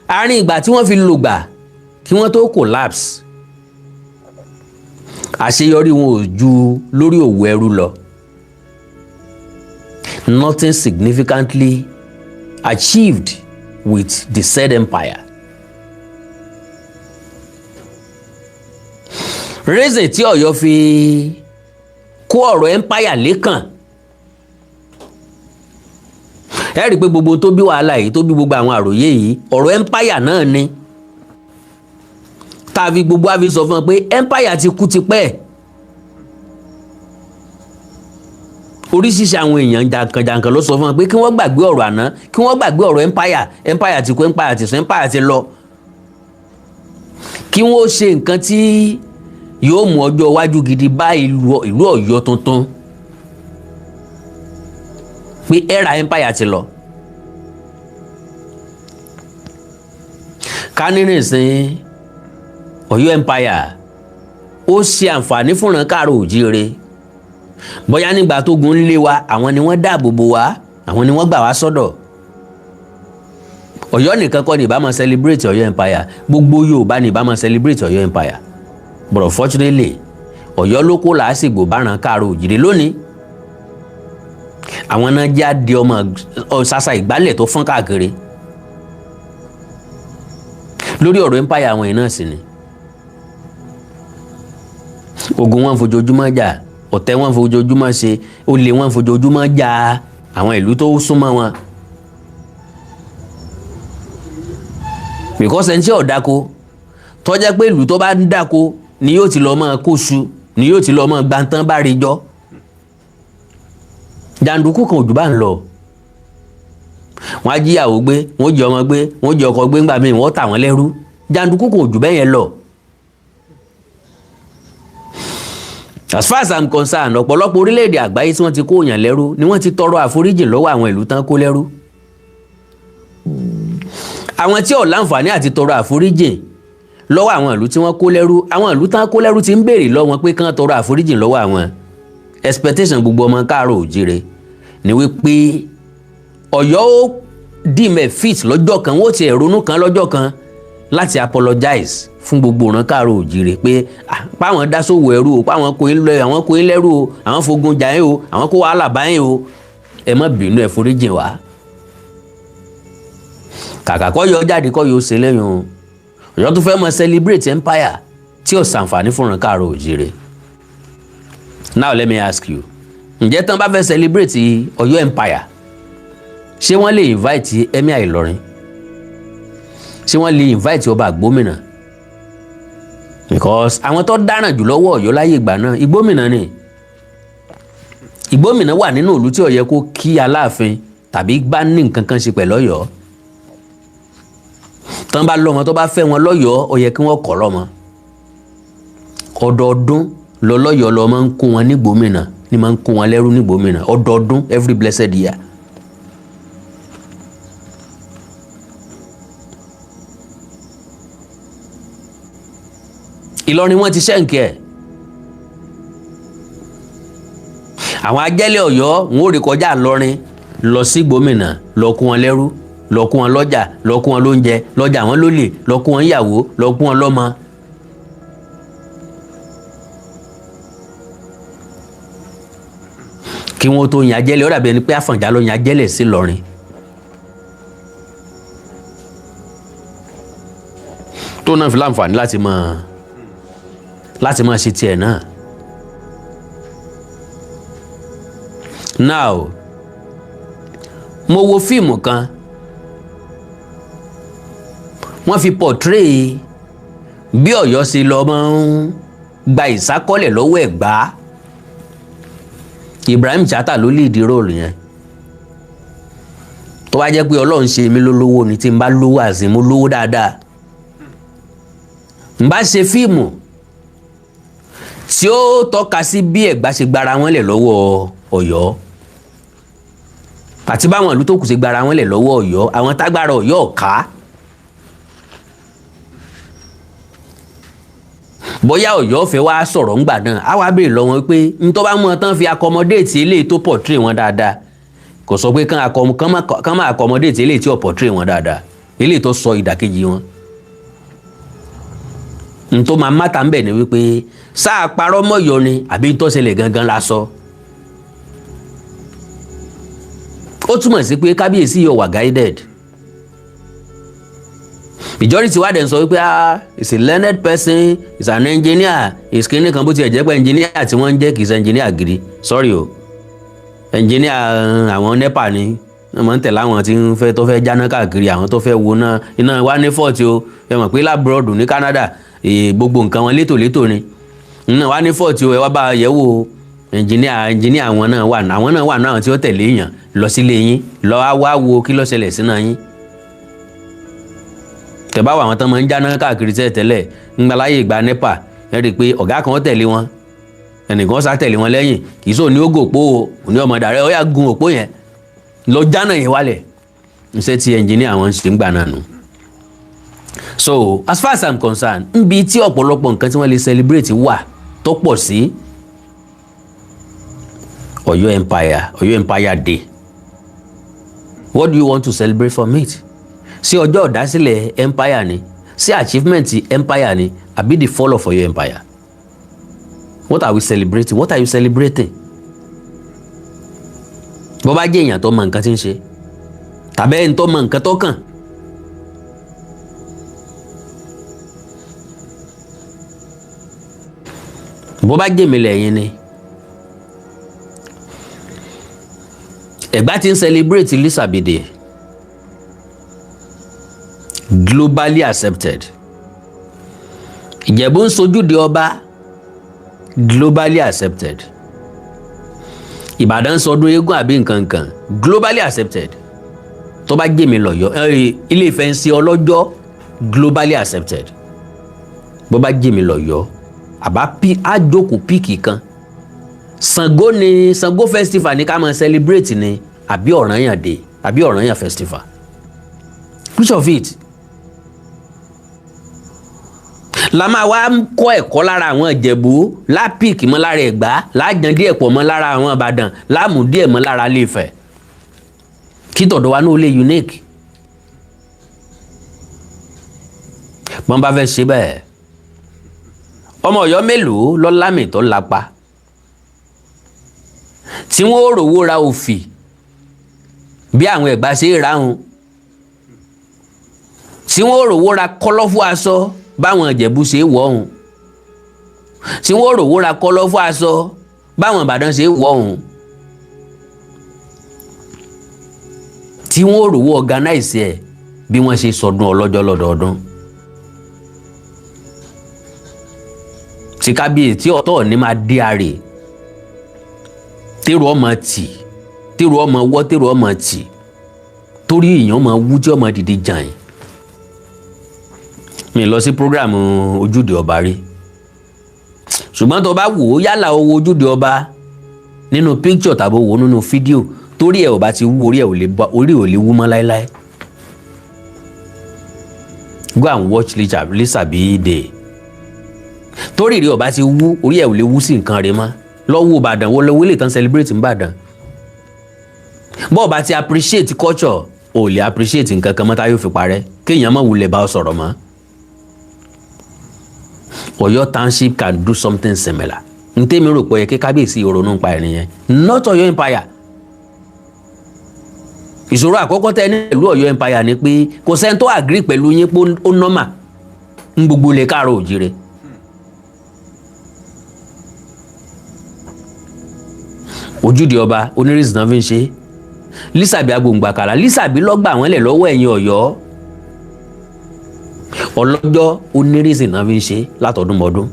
àárín ìgbà tí wọ́n fi lògbà kí wọ́n tó collapse, àṣeyọrí wọn ò ju lórí òwò ẹrú lọ. Nothing significantly achieved with the said empire. Reason tí Ọ̀yọ́ fi kó ọ̀rọ̀ empire lẹ́kàn, ẹ rí i pé gbogbo tó bí wàhálà yìí, tó bí gbogbo àwọn àròyé yìí, ọ̀rọ̀ empire náà ni. Tàbí gbogbo àfi sọ fún ọ pé empire ti kú tipẹ́. Oríṣiríṣi àwọn èèyàn jàǹkànjàǹkàn ló sọ fún ọ pé kí wọ́n gbàgbé ọ̀rọ̀ àná, kí wọ́n gbàgbé ọ̀rọ̀ empire. Empire ti kú, empire ti sùn, empire ti lọ. Kí wọ́n ṣe nǹkan tí yóò mú ọjọ́ iwájú gidi bá ìlú Ọ̀yọ́ tuntun, pé era empire ti lọ. Ká ní nísìn Ọ̀yọ́ empire ó ṣe àǹfààní fúnra káàró òjíire, bóyá nígbà tó gun ń lé wa, àwọn ni wọ́n dáàbò bò wá, àwọn ni wọ́n gbà wá sọ́dọ̀. Ọ̀yọ́ nìkan kọ́ ni ìbá máa celebrate Ọ̀yọ́ empire, gbogbo Yorùbá ni ìbá máa celebrate Ọ̀yọ́ empire. But unfortunately, Ọ̀yọ́ ló kó làásìgbò báràn káàró òjìrè lónìí. Àwọn náà jáde ọmọ ṣàṣà ìgbálẹ̀ tó fọ́n káàkiri lórí ọ̀rọ̀ empire. Àwọn yìí náà sì ni ogun wọn fojoojúmọ́ jà, ọ̀tẹ̀ wọn fojoojúmọ́ ṣe, olè wọn fojoojúmọ́ jà àwọn ìlú tó súnmọ́ wọn. Because ẹni tí ò dáko, tó jẹ́ pé ìlú tó bá ń dáko ni yóò ti lọ máa kóṣù, ni yóò ti lọ máa gbantán bá rí jọ, jàǹdùkú kan òjò bá ń lọ, wọ́n á jíyàwó gbé, wọ́n jí ọmọ gbé, wọ́n jí ọkọ gbé, ńgbà míì wọ́n tà wọ́n lẹ́rú. Jàǹdùkú kan òjò bẹ́ẹ̀ yẹn lọ. As far as I'm concerned, ọ̀pọ̀lọpọ̀ orílẹ̀-èdè àgbáyé tí wọ́n ti kó èèyàn lẹ́rú ni wọ́n ti tọrọ àforíjì lọ́wọ́ àwọn ìlú tán kó lẹ́rú. Àwọn tí ò láǹfààní àti tọrọ àforíjì lọ́wọ́ àwọn ìlú tí wọ́n kó lẹ́rú, àwọn ìlú tán kó lẹ́rú ti ń béèrè lọ́wọ́ wọn pé kán tọrọ àforíjì lọ́wọ́ àwọn. Expectation gbogbo ọmọ káàárọ̀ òjíire ni wípé Ọ̀yọ́ ó deem it fit lọ́jọ́ kan, wọ́n ti ronú kan lọ́jọ́ kan láti apologize fún gbogbo ìran káàárọ̀ òjíire pé páwọn dá sówò ẹrú o, páwọn kó yín lọ, àwọn kó yín lẹ́rú o, àwọn fogun jà yín o, àwọn kó wàhálà bá yín o, ẹ má bínú, ẹ foríjìn wá. Kàkà kọ́ yọ jáde kọ́ yọ ṣe lẹ́yìn o, Ọ̀yọ́ tó fẹ́ mọ celebrate empire tí ò ṣàǹfààní fún ìran káàárọ̀ òjíire. Now let me ask you, ǹjẹ́ tán bá fẹ́ celebrate Ọ̀yọ́ empire, ṣé wọ́n lè invite Emir Ìlọrin? Ṣé wọ́n lè invite ọba Ìgbómìnà? Because àwọn tó dáràn jù lọ́wọ́ Ọ̀yọ́ láyé ìgbà náà, Ìgbómìnà ni. Ìgbómìnà wà nínú ìlú tí ó yẹ kó kí Aláàfin tàbí bá ní nǹkan kan ṣe pẹ̀lú Ọ̀yọ́. Tán bá lọ́mọ tó bá fẹ́ wọn lọ́yọ̀ọ́, ó yẹ kí wọ́n kọ́ lọ́mọ. Ọdọọdún lọ́lọ́yọ̀ọ́ lọ máa ń kó wọn nígbòmìnà, ní máa ń kó wọn lẹ́rú nígbòmìnà, ọdọọdún, every blessed year. Ìlọrin wọn ti ṣẹ́ǹkì ẹ̀. Àwọn ajẹ́lẹ̀ Ọ̀yọ́ wọn ò rí kọjá Ìlọrin lọ sí Gbòmìnà, lọ kó wọn lẹ́rú, lọ kó wọn lọ́jà, lọ kó wọn lóúnjẹ, lọ́jà wọn lólè, lọ kó wọn yàwó, lọ kó wọn lọ́mọ. Kí wọ́n tó yan ajẹ́lẹ̀, ó dàbí ẹni pé Àfọ̀njá ló yan ajẹ́lẹ̀ sí Ìlọrin. Tó náà fi láǹfààní láti máa ṣe tiẹ̀ náà. Now, mo wo fíìmù kan, wọ́n fi portray bí Ọ̀yọ́ ṣe lọ máa ń gba ìsákọ́lẹ̀ lọ́wọ́ Ẹ̀gbá. Ibrahim Chatta ló lead role yẹn. Tó bá jẹ́ pé Ọlọ́run ṣe mí lólówó ni, tí n bá lówó àsìn mo lówó dáadáa, n bá ṣe fíìmù tí ó tọ́ka sí bí Ẹ̀gbá ṣe gbára wọn lẹ̀ lọ́wọ́ Ọ̀yọ́ àti báwọn ìlú tó kù ṣe gbára wọn lẹ̀ lọ́wọ́ Ọ̀yọ́, àwọn tágbára Ọ̀yọ́ ò ká. Bóyá Ọ̀yọ́ fẹ́ wá sọ̀rọ̀ ńgbà náà, á wá béèrè lọ́wọ́ pé n tó bá mú wọn tán fi accommodate eléyìí tó portray wọn dáadáa, kò sọ pé kán má accommodate eléyìí tí ò portray wọn dáadáa, eléyìí tó sọ ìdàkejì wọn. N tó máa máta ń bẹ̀ ni wípé sáà parọ́ mọ́yọ ni àbí n tó ṣẹlẹ̀ gangan la sọ. Ó túmọ̀ sí pé kábíyèsí yóò wà guided. Majority wa dẹ̀ ń sọ wípé, ah, he's a learned person, he's an engineer, he's kíní kan. Bó tiẹ̀ jẹ́ pé engineer tí wọ́n ń jẹ́ kì í ṣe engineer gidi. Sorry o, engineer àwọn NEPA ni wọ́n máa ń tẹ̀lé àwọn tí ń fẹ́ tó fẹ́ jáná káàkiri, àwọn tó fẹ́ wo náà iná wa ní fault o. Ẹ mọ̀ pé l'abroad, ní Canada, gbogbo nǹkan wọn létòlétò ni. Iná wa ní fault o, ẹ wá bá a yẹ̀ wò. Engineer àwọn náà wà, àwọn náà wà náà tí ó tẹ̀lé èèyàn lọ sílé yín, lọ wá wá wo kí ló ṣẹlẹ̀ sínú yín. Tẹ̀bá wà, àwọn tán máa ń jáná káàkiri tẹ́lẹ̀ tẹ́lẹ̀ ńgbà láyé ìgbà NEPA, ẹ rí i pé ọ̀gá kan tẹ̀lé wọn, ẹnìkan sá tẹ̀lé wọn lẹ́yìn. Kì í sọ ní ó gòpó o, òní ọmọ dàrẹ́ ó yà gun òpó yẹn lọ jáná yẹn wálẹ̀. Iṣẹ́ tí engineer àwọn ń ṣe ń gbà náà nù. So as far as I'm concerned, nbi tí ọ̀pọ̀lọpọ̀ nǹkan tí wọ́n lè celebrate wà tó pọ̀ sí Ọ̀yọ́ Empire, Ọ̀yọ́ Empire Day, what do you want to celebrate from it? Sí ọjọ́ ìdásílẹ̀ empire ni, sí achievement empire ni, àbí the fall of Ọ̀yọ́ Empire? What are we celebrating? What are you celebrating? Bó bá jẹ́ èèyàn tó mọ nǹkan tí ń ṣe tàbí ẹni tó mọ nǹkan tó kàn, bó bá jẹ́ mi lẹ́yìn ni, Ẹ̀gbá ti ń celebrate Lisabi Day, globally accepted. Ìjẹ̀bú ń sojúde ọba, globally accepted. Ìbàdàn ń sọdún eégún àbí nǹkan kan, globally accepted. Tó bá jẹ́ mi lọ́yọ́, Ilé Ifẹ̀ ń ṣe ọlọ́jọ́, globally accepted. Bó bá jẹ́ mi lọ́yọ́, àbá pí àjókòó pick kan. Ṣàngó ni, Ṣàngó festival ní ká máa celebrate ni, àbí Ọ̀rànyàn day, àbí Ọ̀rànyàn festival? Which of it la máa wá kọ́ ẹ̀kọ́ lára àwọn Ìjẹ̀bú, lápìkì mọ́ lára Ẹ̀gbá, lájàn díẹ̀ pọ̀ mọ́ lára àwọn Ìbàdàn, láàmú díẹ̀ mọ́ lára Ilé-Ifẹ̀, kí tọ̀dọ̀ wa náà ó lè unique? Bọ́n bá fẹ́ ṣe bẹ́ẹ̀, ọmọ Ọ̀yọ́ mélòó lọ́lámì tó lápá tí wọ́n ó rówó ra òfì bí àwọn Ẹ̀gbá ṣe é ráhùn, tí wọ́n ó rówó ra kọ́lọ́fù aṣọ báwọn Ìjẹ̀bú ṣe é wọ̀ ọ̀hún, tí wọ́n ó rówó ra kọ́lọ́fù aṣọ báwọn Ìbàdàn ṣe é wọ̀ ọ̀hún, tí wọ́n ó rówó organize ẹ̀ bí wọ́n ṣe sọdún ọlọ́jọ́ lọ́dọọdún, tí kábíyèsí ọ̀tọ̀ ní máa dé àrè, tèrò ọmọ tì, tèrò ọmọ wọ́, tèrò ọmọ tì, torí èèyàn máa wú tí ọmọ dìde jàn. Mi lọ sí program ojúde ọba rí, ṣùgbọ́n tó bá wò ó, yálà o wo ojúde ọba nínú picture tàbí o wò ó nínú fídíò, torí ẹ̀ ò bá ti wú, orí ẹ̀ ò lè bá, orí ò lè wú mọ́ láéláé. Go and watch Lisabi Day. Torí rí ọba ti wú, orí ẹ̀ ò lè wú sí nǹkan rẹ̀ mọ́. Lọ́wọ́ Ìbàdàn wọ́n lọ́wọ́ ilé ìtàn celebrate nìbàdàn. Bọ́ọ̀ bá ti appreciate culture, ò lè appreciate nǹkan kan mọ́ tá yóò fi parẹ́, kéèyàn má wulẹ̀ bá ọ sọ̀rọ̀ mọ́. Ọ̀yọ́ township can do something similar. Ntẹ́mi rò pé ó yẹ kí kábíyèsí ronú pa ẹ̀rín yẹn, not Ọ̀yọ́ Empire. Ìṣòro àkọ́kọ́ tẹ́ ní pẹ̀lú Ọ̀yọ́ Empire ni pé kò sẹ́ni tó agree pẹ̀lú yín pé ó normal ń gbogbo lè káàárọ̀ òjìrè. Ojúde ọba onírìsì náà fi ń ṣe Lísàbí agbóǹgbàkàlà. Lísàbí lọ́gbà wọ́n lẹ̀ lọ́wọ́ ẹ̀yìn Ọ̀yọ́. Ọlọ́jọ́ onírìsì náà fi ń ṣe látọdúnmọ́dún.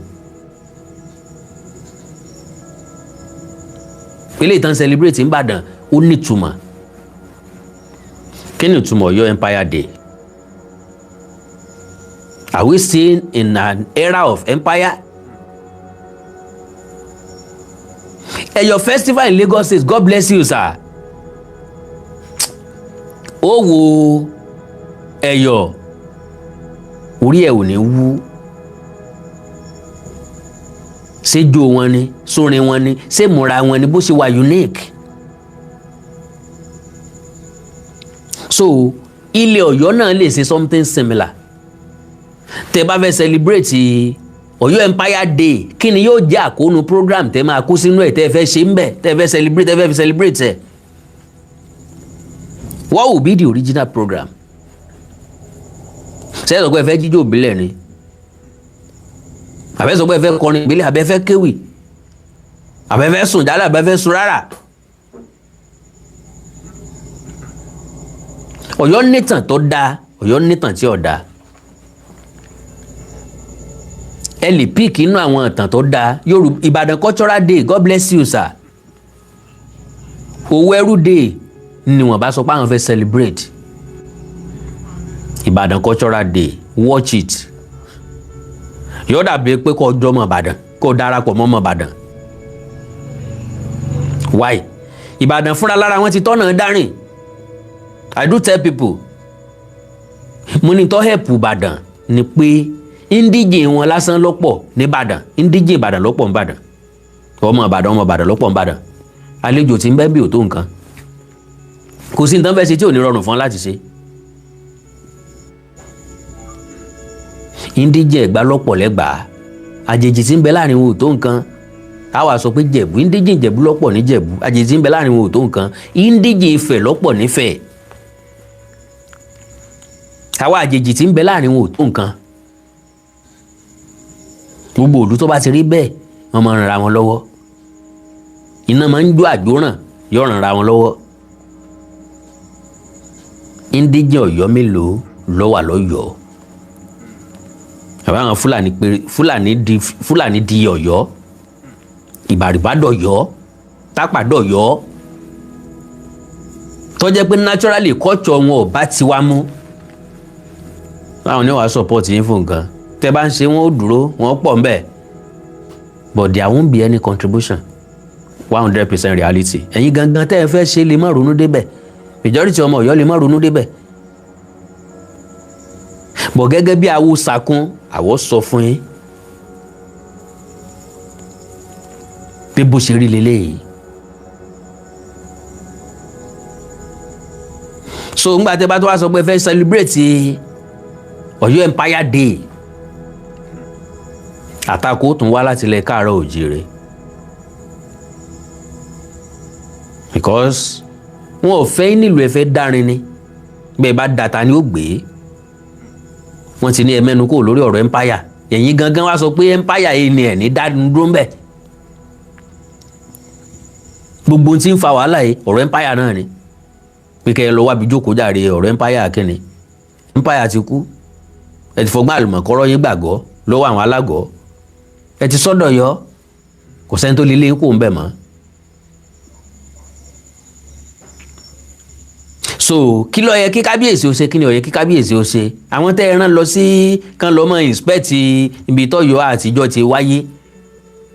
Ilé ìtàn celebrate ńbàdàn ó nítumọ̀. Kí ni ìtumọ̀ Ọ̀yọ́ Empire Day? Are we still in an era of empire? Ẹ̀yọ̀ festival in Lagos State, God bless you, sir. Ó wo Ẹ̀yọ̀, orí ẹ̀ ò ní wú. Ṣéjó wọn ni, sórin wọn ni, ṣé múra wọn ni, bó ṣe wà unique. So ilẹ̀ Ọ̀yọ́ náà lè ṣe something similar. Tẹ́ bá fẹ́ celebrate Ọ̀yọ́ Empire Day, kí ni yóò jẹ́ àkóónú program tẹ́ máa kó sínú ẹ̀, tẹ́ fẹ́ ṣe ń bẹ̀, tẹ́ fẹ́ celebrate, tẹ́ fẹ́ fi celebrate ẹ̀? What will be the original program? Ṣé ẹ sọ pé ẹ fẹ́ jíjó ìbílẹ̀ ni, àbẹ́ sọ pé ẹ fẹ́ kọrin ìbílẹ̀, àbẹ́ fẹ́ kéwì, àbẹ́ fẹ́ sùn jálẹ̀, àbẹ́ fẹ́ sùn rárá? Ọ̀yọ́ nítàn tó dáa, Ọ̀yọ́ nítàn tí ò dáa. Ẹ lè pick inú àwọn ìtàn tó dáa. Yorùbá Ìbàdàn Cultural Day, God bless you, sir. Owó Ẹrú Day ni wọ́n bá sọ pé àwọn fẹ́ celebrate. Ìbàdàn Cultural Day, watch it. Yóò dàbí pé kó jọ ọmọ Ìbàdàn, kó darapọ̀ mọ́ ọmọ Ìbàdàn. Why? Ìbàdàn fúnra lára wọn ti tọ́nà dárìn. I do tell people, mo ní tó help Ìbàdàn ni pé indigene wọn lásán lọ́pọ̀ nìbàdàn. Indigene Ìbàdàn lọ́pọ̀ nìbàdàn, ọmọ Ìbàdàn, ọmọ Ìbàdàn lọ́pọ̀ nìbàdàn. Àlejò tí ń bẹ́ bí ò tó nǹkan. Kò sí nǹkan fẹ́ ṣe tí ò ní rọrùn fún ọ láti ṣe. Indigene Ẹ̀gbá lọ́pọ̀ lẹ́gbàá, àjèjì tí ń bẹ láàrin wọn ò tó nǹkan. A wá sọ pé Jẹ̀bú, indigene Jẹ̀bú lọ́pọ̀ ní Jẹ̀bú, àjèjì tí ń bẹ láàrin wọn ò tó nǹkan. Indigene Ifẹ̀ lọ́pọ̀ nífẹ̀ẹ́, àwa àjèjì tí ń bẹ láàrin wọn ò tó nǹkan. Gbogbo òlú tó bá ti rí bẹ́ẹ̀, wọ́n máa ń ran wọn lọ́wọ́. Iná máa ń jó àjóràn, yóò ràn ra wọn lọ́wọ́. Indigene Ọ̀yọ́ mélòó ló wà lọ́yọ̀ọ́? Àbá àwọn Fúlàní pé Fúlàní di, Fúlàní di Ọ̀yọ́, Ìbàrìbá dọ̀yọ́, Tápà dọ̀yọ́, tó jẹ́ pé naturally culture wọn ò bá tiwa mú. Báwọn ní wàá support yín fún nǹkan tẹ́ bá ń ṣe? Wọn ó dúró, wọn pọ̀ ń bẹ̀, but there won't be any contribution. 100% reality. Ẹ̀yin gangan tẹ́ ẹ fẹ́ ṣe lè má ronú débẹ̀, majority ọmọ Ọ̀yọ́ lè má ronú débẹ̀ bọ̀. Gẹ́gẹ́ bí awo sakun, àwọ̀ sọ fún yín pé bó ṣe rí leléyìí. So ńgbà tẹ́ bá tó wá sọ pé fẹ́ celebrate Ọ̀yọ́ Empire Day, àtakò tún wá láti ilẹ̀ káàárọ̀ òjìrè, because wọn ò fẹ́ nílùú. Ẹ fẹ́ dárin ni, bẹ́ẹ̀ bá data ni ó gbé. Wọ́n ti ní ẹ mẹ́nu kúrò lórí ọ̀rọ̀ empire. Ẹ̀yin gangan wá sọ pé empire yìí ni ẹ̀ ní dádúró ń bẹ̀. Gbogbo ohun tí ń fa wàhálà yìí, ọ̀rọ̀ empire náà ni. Pé kẹ́ ẹ lọ wábi jókòó jàre. Ọ̀rọ̀ empire kínni? Empire ti kú. Ẹ ti fọgbọ́n àlùmọ̀kọ́rọ́ yín gbàgbọ́ lọ́wọ́ àwọn alágọ̀ọ́. Ẹ ti sọ́dọ̀ yọ, kò sẹ́ni tó lè lé kó ń bẹ̀ mọ́. So kí ló yẹ kí kábíyèsí ó ṣe? Kí ni ó yẹ kí kábíyèsí ó ṣe? Àwọn tẹ́ ẹ rán lọ sí kán lọ mọ́ inspect ibi tọ́yọ̀ àtijọ́ ti wáyé,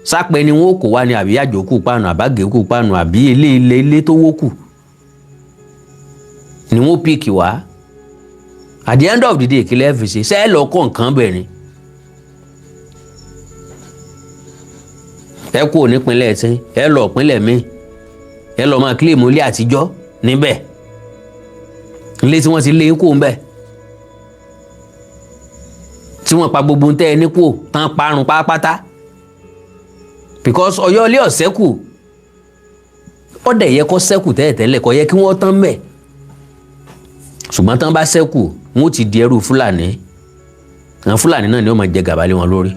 sápẹ́ ni wọ́n kò wá ní, àbí àjòkù páànù, àbágẹ́kù páànù, àbí ilé ilé ilé tó wó kù ni wọ́n pick wá? At the end of the day, kí lẹ́ẹ̀ fi ṣe? Ṣé ẹ lọ kọ́ nǹkan bẹ̀ ni? Ẹ kúrò nípínlẹ̀ tí ẹ lọ ìpínlẹ̀ míì, ẹ lọ máa kílèmù ilé àtijọ́ níbẹ̀, ilé tí wọ́n ti lé kó ń bẹ̀, tí wọ́n pa gbogbo ń tẹ́ ẹ ní kó tán parun pátápátá, because Ọ̀yọ́ ilé ọ̀sẹ́kù. Ó dẹ̀ yẹ kó sẹ́kù tẹ́lẹ̀tẹ́lẹ̀, kó yẹ kí wọ́n tán mẹ́. Ṣùgbọ́n tán bá sẹ́kù, wọn ó ti di ẹrú Fúlàní. Àwọn Fúlàní náà ni ó máa jẹ gàba lé wọn lórí,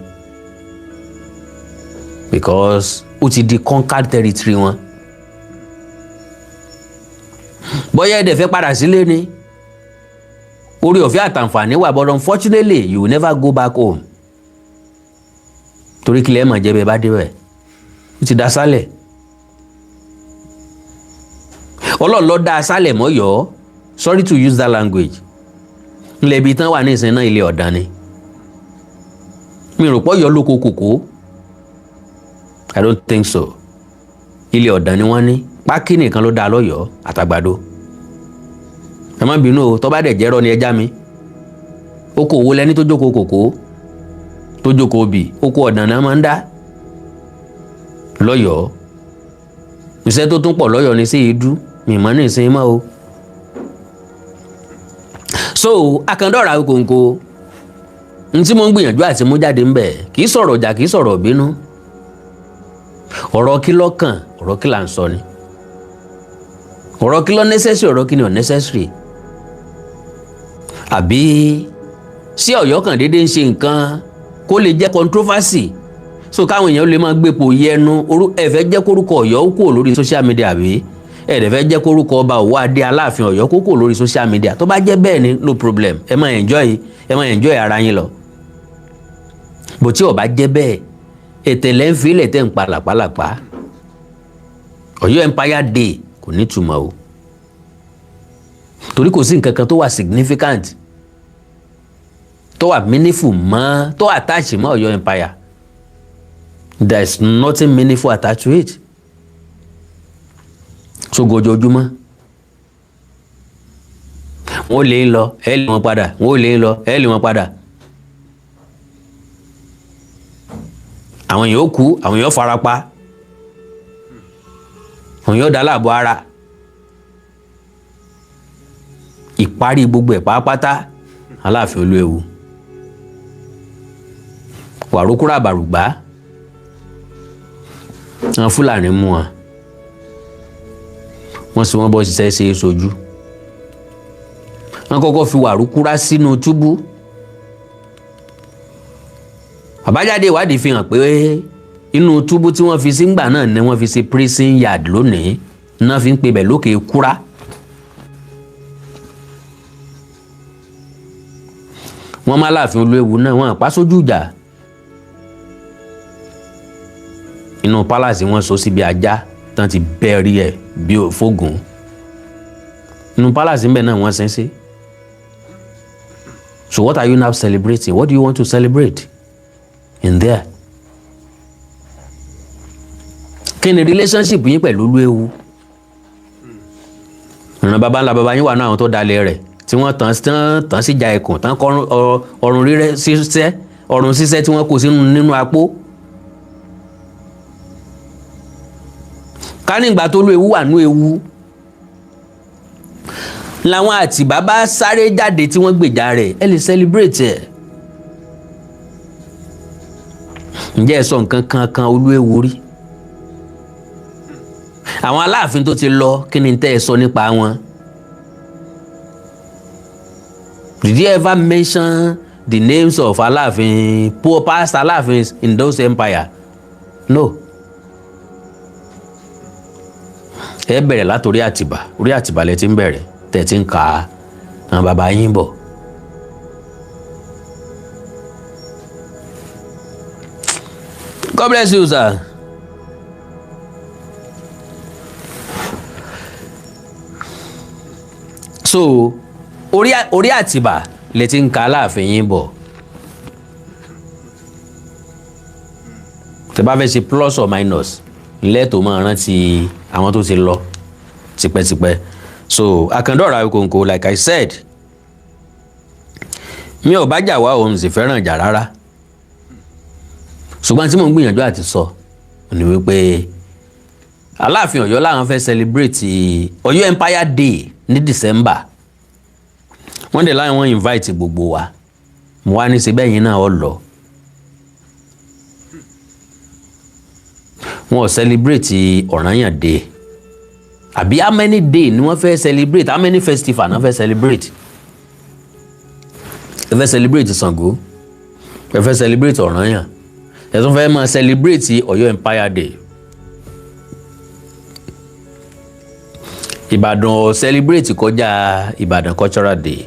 because ó ti di conquered territory wọn. Bóyá ẹ dẹ̀ fẹ́ padà sílé ni, orí ọ̀fẹ́ àtàǹfààní wà, but unfortunately you will never go back home, torí kílẹ̀ ẹ̀ mọ̀ jẹ́ bẹ́ẹ̀ bá débẹ̀. Ó ti da sálẹ̀, Ọlọ́run ló dá sálẹ̀ mọ́yọ́. Sorry to use that language. Ilẹ̀ ibi tán wà ní ìsìn náà, ilé ọ̀dàn ni. Mi rò pọ̀ yọ lóko kòkó, I don't think so. Ilé ọ̀dàn ni wọ́n ní. Pákí nìkan ló dá lọ́yọ̀ọ́ àtàgbàdo. Ẹ má bínú o, tó bá dẹ̀ jẹ́rọ ni ẹja mi. Oko òwò lẹni tó jókòó kòkó, tó jókòó bì, oko ọ̀dàn náà máa ń dá. Lọ́yọ̀ọ́, iṣẹ́ tó tún pọ̀ lọ́yọ̀ọ́ ni sí ìdú mímọ́ ní ìsinmi mọ́ o. So Àkàndọ̀rà Awikonko, n tí mo ń gbìyànjú àti mú jáde ńbẹ̀, kì í sọ̀rọ̀ ọjà, kì í sọ̀rọ̀ bínú. Ọ̀rọ̀ kí lọ́kàn, ọ̀rọ̀ kí là ń sọ ni, ọ̀rọ̀ kí ló necessary, ọ̀rọ̀ kí ni ò necessary. Àbí sí Ọ̀yọ́ kan déédéé ń ṣe nǹkan kó lè jẹ́ controversy, so káwọn èèyàn lè máa gbépo yẹnu orú ẹ fẹ́ jẹ́ kórúkọ Ọ̀yọ́ ó kúrò lórí social media, àbí ẹ dẹ̀ fẹ́ jẹ́ kórúkọ ọba Òwò Adé Aláàfin Ọ̀yọ́ kó kúrò lórí social media? Tó bá jẹ́ bẹ́ẹ̀ ni, no problem, ẹ máa enjoy ara yín lọ. Bó tí ó bá jẹ́ bẹ́ẹ̀, ètè lẹ́ ń filẹ̀ tẹ́ ń pa làpálàpá. Ọ̀yọ́ Empire Day kò ní túmọ̀ o, torí kò sí nǹkan kan tó wà significant, tó wà meaningful mọ́, tó attach mọ́ Ọ̀yọ́ Empire. There is nothing meaningful attached to it. So gojoojúmọ́ wọ́n lè ń lọ, ẹ lè wọn padà, wọ́n lè ń lọ, ẹ lè wọn padà. Àwọn èèyàn ó kú, àwọn èèyàn ó farapa, àwọn èèyàn ó dá láàbò ara. Ìparí gbogbo ẹ̀ pátápátá, Aláàfin Olúewu, wàrókúrà bàrùgbá, àwọn Fúlàní mú wọn, wọ́n sì wọ́n bọ́ ṣiṣẹ́ ṣe é sojú. Wọ́n kọ́kọ́ fi wàrúkúrá sínú túbú. Àbájáde ìwádìí fi hàn pé inú túbú tí wọ́n fi sí ńgbà náà ni wọ́n fi ṣe prison yard lónìí náà fi ń pe bẹ̀ lókè kúrá. Wọ́n má Láàfin Olúewu náà, wọ́n pa sójú ìjà. Inú pálásì wọ́n so síbi ajá tán ti bẹ́ẹ̀rí ẹ̀ bí fógùn. Inú pálásì ńbẹ náà wọ́n sin sí. So what are you now celebrating? What do you want to celebrate in there? Kí ni relationship yín pẹ̀lú Olúewu? Ìran baba ńlá baba yín wà náà, àwọn tó dalẹ̀ rẹ̀ tí wọ́n tàn tán tàn sí ja ẹkùn tán kọ́ ọrùn rírẹ́ ṣiṣẹ́, ọrùn ṣiṣẹ́ tí wọ́n kó sínú nínú apó. Ká nígbà tó Olúewu wà nú ewu làwọn àtìbá bá sáré jáde tí wọ́n gbèjà rẹ̀, ẹ lè celebrate ẹ̀. Ǹjẹ́ ẹ sọ nǹkan kan kan Olúewu rí? Àwọn Aláàfin tó ti lọ, kí ni tẹ́ ẹ sọ nípa wọn? Did you ever mention the names of Aláàfin, poor past Aláàfins in those empire? No. Ẹ bẹ̀rẹ̀ látòrí Àtìbà, orí Àtìbà lẹ ti ń bẹ̀rẹ̀ tẹ̀ ti ń ka àwọn bàbá yín bọ̀. God bless you, sir. So orí Àtìbà lẹ ti ń ka Aláàfin yín bọ̀. Tẹ́ bá fẹ́ ṣe plus or minus lẹ́tọ̀ọ́, máa rántí àwọn tó ti lọ tipẹ́tipẹ́. So Àkàndọ̀rọ̀ Awikonko, like I said, mi ò bá jà wá, òun sì fẹ́ràn ìjà rárá. Ṣùgbọ́n tí mò ń gbìyànjú àti sọ ni wípé Aláàfin Ọ̀yọ́ làwọn fẹ́ celebrate Ọ̀yọ́ Empire Day ní December. Wọ́n dẹ̀ láwọn invite gbogbo wa. Mo wá ní síbẹ̀ yín náà ọ lọ. Wọn ò celebrate Ọ̀rànyàn Day, àbí how many day ni wọ́n fẹ́ celebrate? How many festival ni wọ́n fẹ́ celebrate? Ẹ fẹ́ celebrate Ṣàngó, ẹ fẹ́ celebrate Ọ̀rànyàn, ẹ tún fẹ́ máa celebrate Ọ̀yọ́ Empire Day. Ìbàdàn ò celebrate kọjá Ìbàdàn Cultural Day.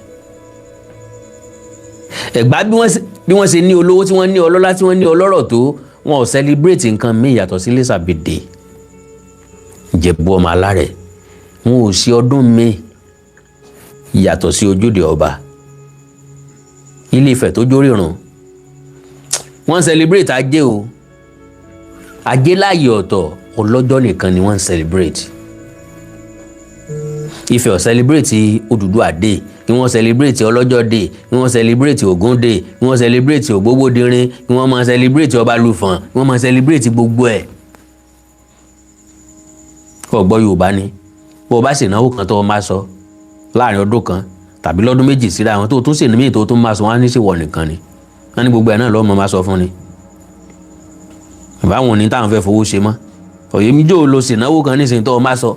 Ẹ̀gbá, bí wọ́n ṣe ní olówó, tí wọ́n ní ọlọ́lá, tí wọ́n ní ọlọ́rọ̀ tó, wọn ò celebrate nǹkan míì yàtọ̀ sí Lísàbí Day. Ìjẹ̀bú ọmọ alárẹ̀, wọn ò sí ọdún míì yàtọ̀ sí ojúde ọba. Ilé Ifẹ̀ tó jórìrùn, wọ́n celebrate ajé o, ajé láàyè ọ̀tọ̀, ọlọ́jọ́ nìkan ni wọ́n ń celebrate. Ifẹ̀ ò celebrate Odùduwà Day, kí wọ́n celebrate ọlọ́jọ́ day, kí wọ́n celebrate Ògún Day, kí wọ́n celebrate Ògbógbòdìrín, kí wọ́n máa celebrate Ọbalùfọ̀n, kí wọ́n máa celebrate gbogbo ẹ̀. Kò gbọ́ Yorùbá ni. Bó o bá sì náwó kan tó o máa sọ láàrin ọdún kan tàbí lọ́dún 2 síra àwọn tó tún sì ní míì tó tún máa sọ, wọn á ní sí wọ̀ nìkan ni. Wọ́n ní gbogbo ẹ̀ náà lọ́mọ máa sọ fún ni. Báwọn ní táwọn fẹ́ fowó ṣe mọ́ òye mi jò lọ sí náwó kan nísìnyí tó o máa sọ.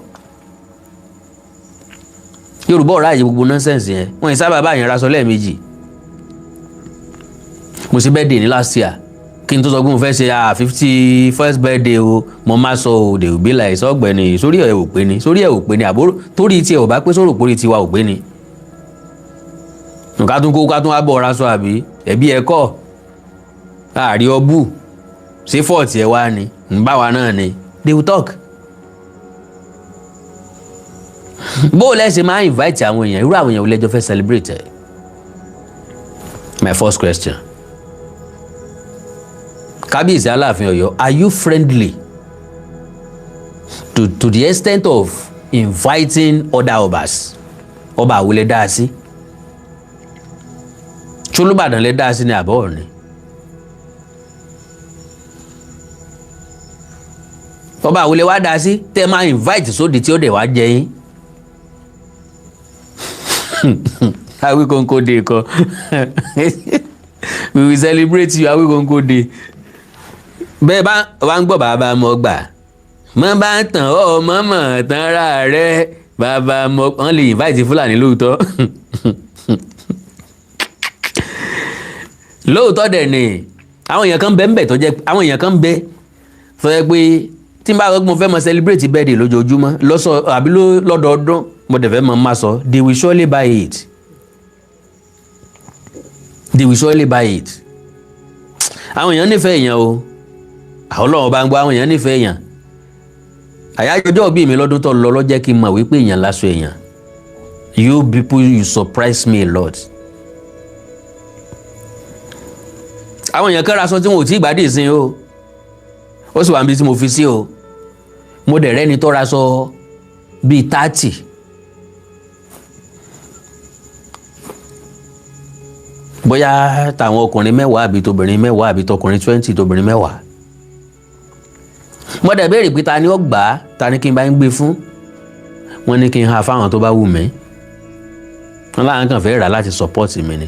Yorùbá ọ̀rọ̀ àyè gbogbo nonsense yẹn, wọ́n yìí sábà bá yẹn raṣọ lẹ́ẹ̀mejì. Mo ṣe birthday ní last year, kí n tó sọ pé mo fẹ́ ṣe 51st birthday o, mo máa sọ o, they will be like, sọ́gbẹ́ni, sórí ẹ̀ ò pé ni, sórí ẹ̀ ò pé ni, àbúrò torí tiẹ̀ ò bá pé sórò pórí tiwa ò pé ni. Nǹkan tún kó ká tún wá bọ̀ raṣọ àbí ẹ̀bí ẹ̀ kọ́ àárí ọbù ṣé fault ẹ̀ wá ni ń bá wa náà ni. They will talk. Bó o lẹ́sẹ̀ máa invite àwọn èèyàn, irú àwọn èèyàn wo lẹ́jọ́ fẹ́ celebrate ẹ̀? My first question, Kábíyèsí Aláàfin Ọ̀yọ́, are you friendly to the extent of inviting other obas? Ọba àwo lẹ dá sí? Ṣ'Olúbàdàn lẹ dá sí ní àbọ̀ Ọ̀ọ̀ni? Ọba àwo lẹ wá dá sí tẹ́ máa invite sóde tí ó dẹ̀ wá jẹ yín? Awikonko Day kọ, we will celebrate you, Awikonko Day. Bẹ́ẹ̀ bá wá ń gbọ́ bàbá mọ́ gbà mọ́ bá ń tàn ọ́ mọ́ mọ́ tán ra rẹ̀ bàbá mọ́, wọ́n lè invite Fúlàní lóòótọ́. Lóòótọ́ dẹ̀ ni àwọn èèyàn kan bẹ ń bẹ tó jẹ́ àwọn èèyàn kan bẹ tó jẹ́ pé tí n bá sọ pé mo fẹ́ mọ celebrate birthday lójoojúmọ́ lọ́sọ̀ àbí lọ́dọọdún, mo dẹ̀ fẹ́ mọ máa sọ, they will surely buy it, they will surely buy it. Àwọn èèyàn nífẹ̀ẹ́ èèyàn o, àwọn Ọlọ́run bá ń gbọ́, àwọn èèyàn nífẹ̀ẹ́ èèyàn. Àyájọ́ ọjọ́ òbí mi lọ́dún tó lọ ló jẹ́ kí n mọ̀ wípé èèyàn láṣọ èèyàn. You people, you surprise me a lot. Àwọn èèyàn kan ra aṣọ tí wọn ò tí ì gbádìí sí o, ó sì wà níbi tí mo fi sí o. Mo dẹ̀ rẹ́ni tó ra aṣọ bíi 30. Bóyá tàwọn ọkùnrin 10 àbí tóbìnrin 10 àbí tọkùnrin 20 tóbìnrin 10. Mo dẹ̀ béèrè pé ta ni ó gbà á, ta ni kí n bá ń gbé fún? Wọ́n ní kí n ha fáwọn tó bá wù mí. Wọ́n láwọn kàn fẹ́ rà láti support mi ni.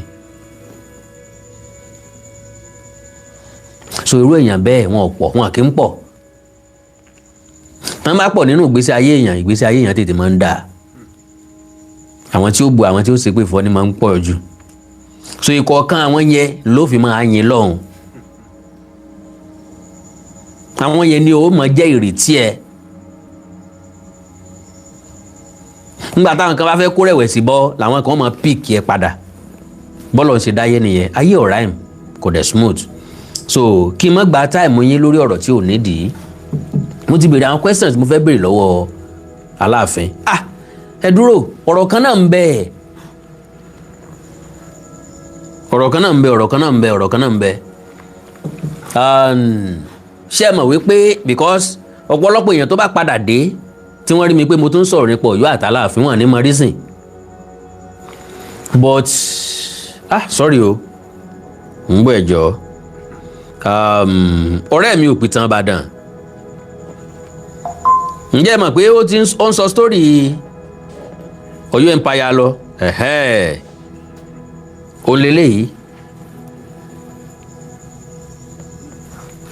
So irú èèyàn bẹ́ẹ̀ wọn ò pọ̀, wọn kì í pọ̀. Tán bá pọ̀ nínú ìgbésí ayé èèyàn, ìgbésí ayé èèyàn tètè máa ń dà. Àwọn tí ó bu, àwọn tí ó ṣépè fún ni máa ń pọ̀ jù. So ìkọ̀ọ̀kan àwọn yẹn ló fi máa yin lọ́hùn. Àwọn yẹn ni ó máa jẹ́ ìrètí ẹ. Nígbà táwọn kan bá fẹ́ kó rẹ̀wẹ̀sì bọ́, làwọn kan máa píìkì ẹ padà. Bọ́lọ̀ ń ṣe dáyé nìyẹn, ayé ò rhyme, kò dẹ̀ smooth. So kí n má gba táìmù yín lórí ọ̀rọ̀ tí ò nídìí. Mo ti béèrè àwọn questions mo fẹ́ béèrè lọ́wọ́ Aláàfin. Ah, ẹ dúró, ọ̀rọ̀ kan náà ń bẹ. Ọ̀rọ̀ kan náà ń bẹ, ọ̀rọ̀ kan náà ń bẹ, ọ̀rọ̀ kan náà ń bẹ. Ṣé ẹ mọ̀ wípé because ọ̀pọ̀lọpọ̀ èèyàn tó bá padà dé tí wọ́n rí mi pé mo tún sọ̀rọ̀ nípa Ọ̀yọ́ àtàláàfin, wọn ní mọ reason. But ah, sorry o, ń gbọ́ ẹ̀jọ́. Ọ̀rẹ́ mi ò pìtàn Ìbàdàn. Ǹjẹ́ ẹ mọ̀ pé ó ti ń sọ story Ọ̀yọ́ Empire lọ? Ó lélẹ́yìí.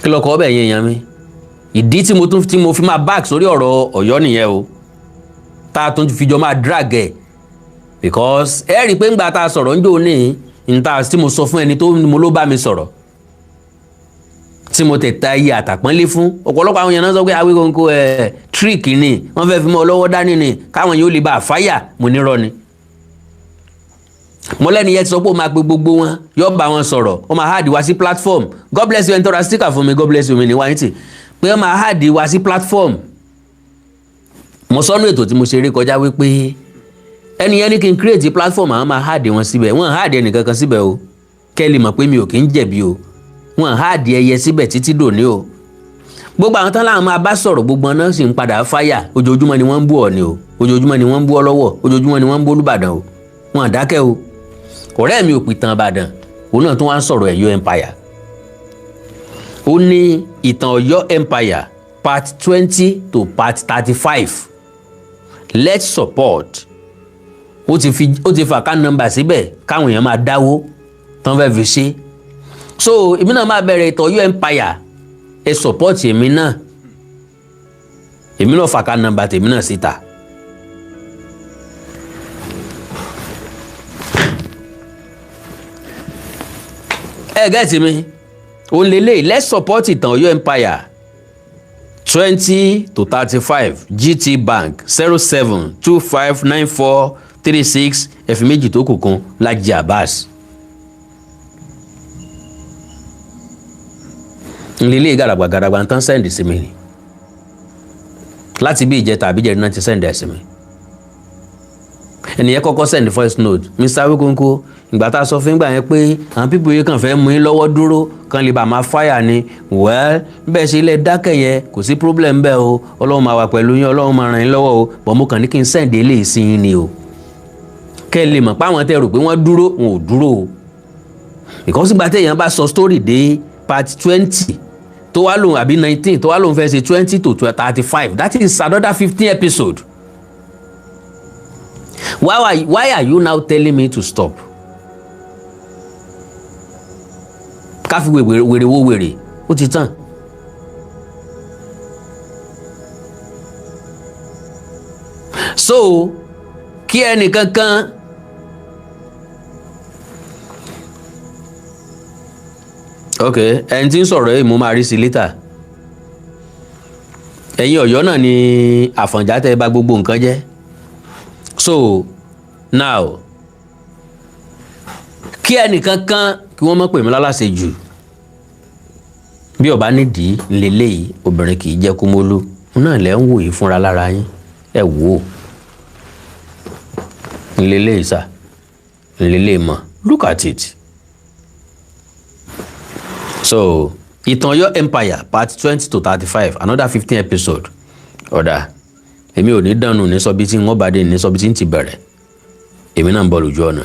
Kí lọkọ ọbẹ̀ yẹn yan mi? Ìdí tí mo tún tí mo fi máa back sórí ọ̀rọ̀ Ọ̀yọ́ nìyẹn o, tá a tún fi jọ máa drag ẹ̀, because ẹ rí i pé ńgbà tá a sọ̀rọ̀ ńjọ́ ní níta tí mo sọ fún ẹni tó mo ló bá mi sọ̀rọ̀ tí mo tẹ̀ ta iye àtàpọ́nlé fún ọ̀pọ̀lọpọ̀ àwọn èèyàn náà sọ pé Awíkonko ẹ̀ trick ni wọ́n fẹ́ fi mọ́ ọ lọ́wọ́ dání ni káwọn yóò lè bá a fáyà. Mo nírọ́ ni, mo lẹ́ni yẹn ti sọ pé ó máa pe gbogbo wọn, yóò bá wọn sọ̀rọ̀, ó máa add wá sí platform. God bless you, ẹni tó ra sticker fún mi, God bless you, mi ní wáyé tì pé ó máa add wá sí platform. Mo sọ́nù ètò tí mo ṣe rí kọjá wípé ẹni yẹn ní kí n create platform, àwọn máa add wọn síbẹ̀. Wọ́n add ẹnìkankan síbẹ̀ o, kẹ́ ẹ lè mọ̀ pé mi ò kí ń jẹ̀bi o. Wọ́n add ẹyẹ síbẹ̀ títí dòní o. Gbogbo àwọn tán láwọn máa bá sọ̀rọ̀, gbogbo wọn náà sì ń padà fáyà. Ojoojúmọ́ ni wọ́n ń bú Ọọ̀ni o, ojoojúmọ́ ni wọ́n ń bú Ọlọ́wọ̀, ojoojúmọ́ ni wọ́n ń bú Olúbàdàn o. Wọn àdákẹ́ o. Ọ̀rẹ́ mi ò pìtàn Ìbàdàn, òun náà tún wá ń sọ̀rọ̀ Ọ̀yọ́ Empire. Ó ní ìtàn Ọ̀yọ́ Empire Part 20 to part 35. Let's support. Ó ti fi account number síbẹ̀ káwọn èèyàn máa dáwó tán fẹ́ fi ṣe. So èmi náà máa bẹ̀rẹ̀ Ìtàn Ọ̀yọ́ Empire. Ẹ support èmi náà, èmi náà fa account number tèmi náà síta. Ẹ get mi? Òun lélẹ̀. Let's support Ìtàn Ọ̀yọ́ Empire 20 to 35, GT Bank, 07259436 ẹ̀fín méjì tó kù kan, Laji Abbas. Nlélẹ̀ gàràgbà gàràgbà ń tán send sí mi ni láti bí ìjẹta àbí ìjẹrin náà ti send ẹ̀ sí mi. Ẹnìyẹn kọ́kọ́ send voice note: "Mr. Awikonko, ìgbà tá a sọ fún ìgbà yẹn pé àwọn people yìí kàn fẹ́ mú yín lọ́wọ́ dúró kan lè bá máa fáyà ni. Well, bẹ́ẹ̀ ṣe ilé dákẹ́ yẹn, kò sí problem bẹ́ẹ̀ o. Ọlọ́run máa wà pẹ̀lú yín, Ọlọ́run máa ràn yín lọ́wọ́ o. Bọ̀ mo kàn ní kí n send eléyìí sí yín ni o, kẹ́ ẹ lè mọ̀ pé àwọn tẹ́ rò pé wọ́n dúró, wọn ò dúró o, because ìgbà téèyàn bá sọ story dé part 20 tó wá lòun àbí 19 tó wá lòun fẹ́ ṣe 20 to 35, that is another 15 episode. Why are you now telling me to stop?" Ká fi wèrè wo wèrè, ó ti tán. So kí ẹnìkankan ok, ẹni tí ń sọ̀rọ̀ yìí, mo máa rí sí later. Ẹ̀yin Ọ̀yọ́ náà ni Àfọ̀njá tẹ́ bà gbogbo nǹkan jẹ́. So now, kí ẹnìkankan kí wọ́n má pè mí lálàsẹ jù bí ọba nídìí lélẹ́yìí. Obìnrin kì í jẹ́ kúmólú náà lẹ́ ń wò yìí fúnra lára yín. Ẹ wò ó lélẹ́yìí sà lélẹ́yìí mọ̀. Look at it. So Ìtàn Ọ̀yọ́ Empire part 20 to 35, another 15 episode. Ọ̀dà èmi ò ní dànù ní sọbi tí wọ́n bá dé, ní sọbi tí ń ti bẹ̀rẹ̀. Èmi náà ń bọ̀ lójú ọ̀nà.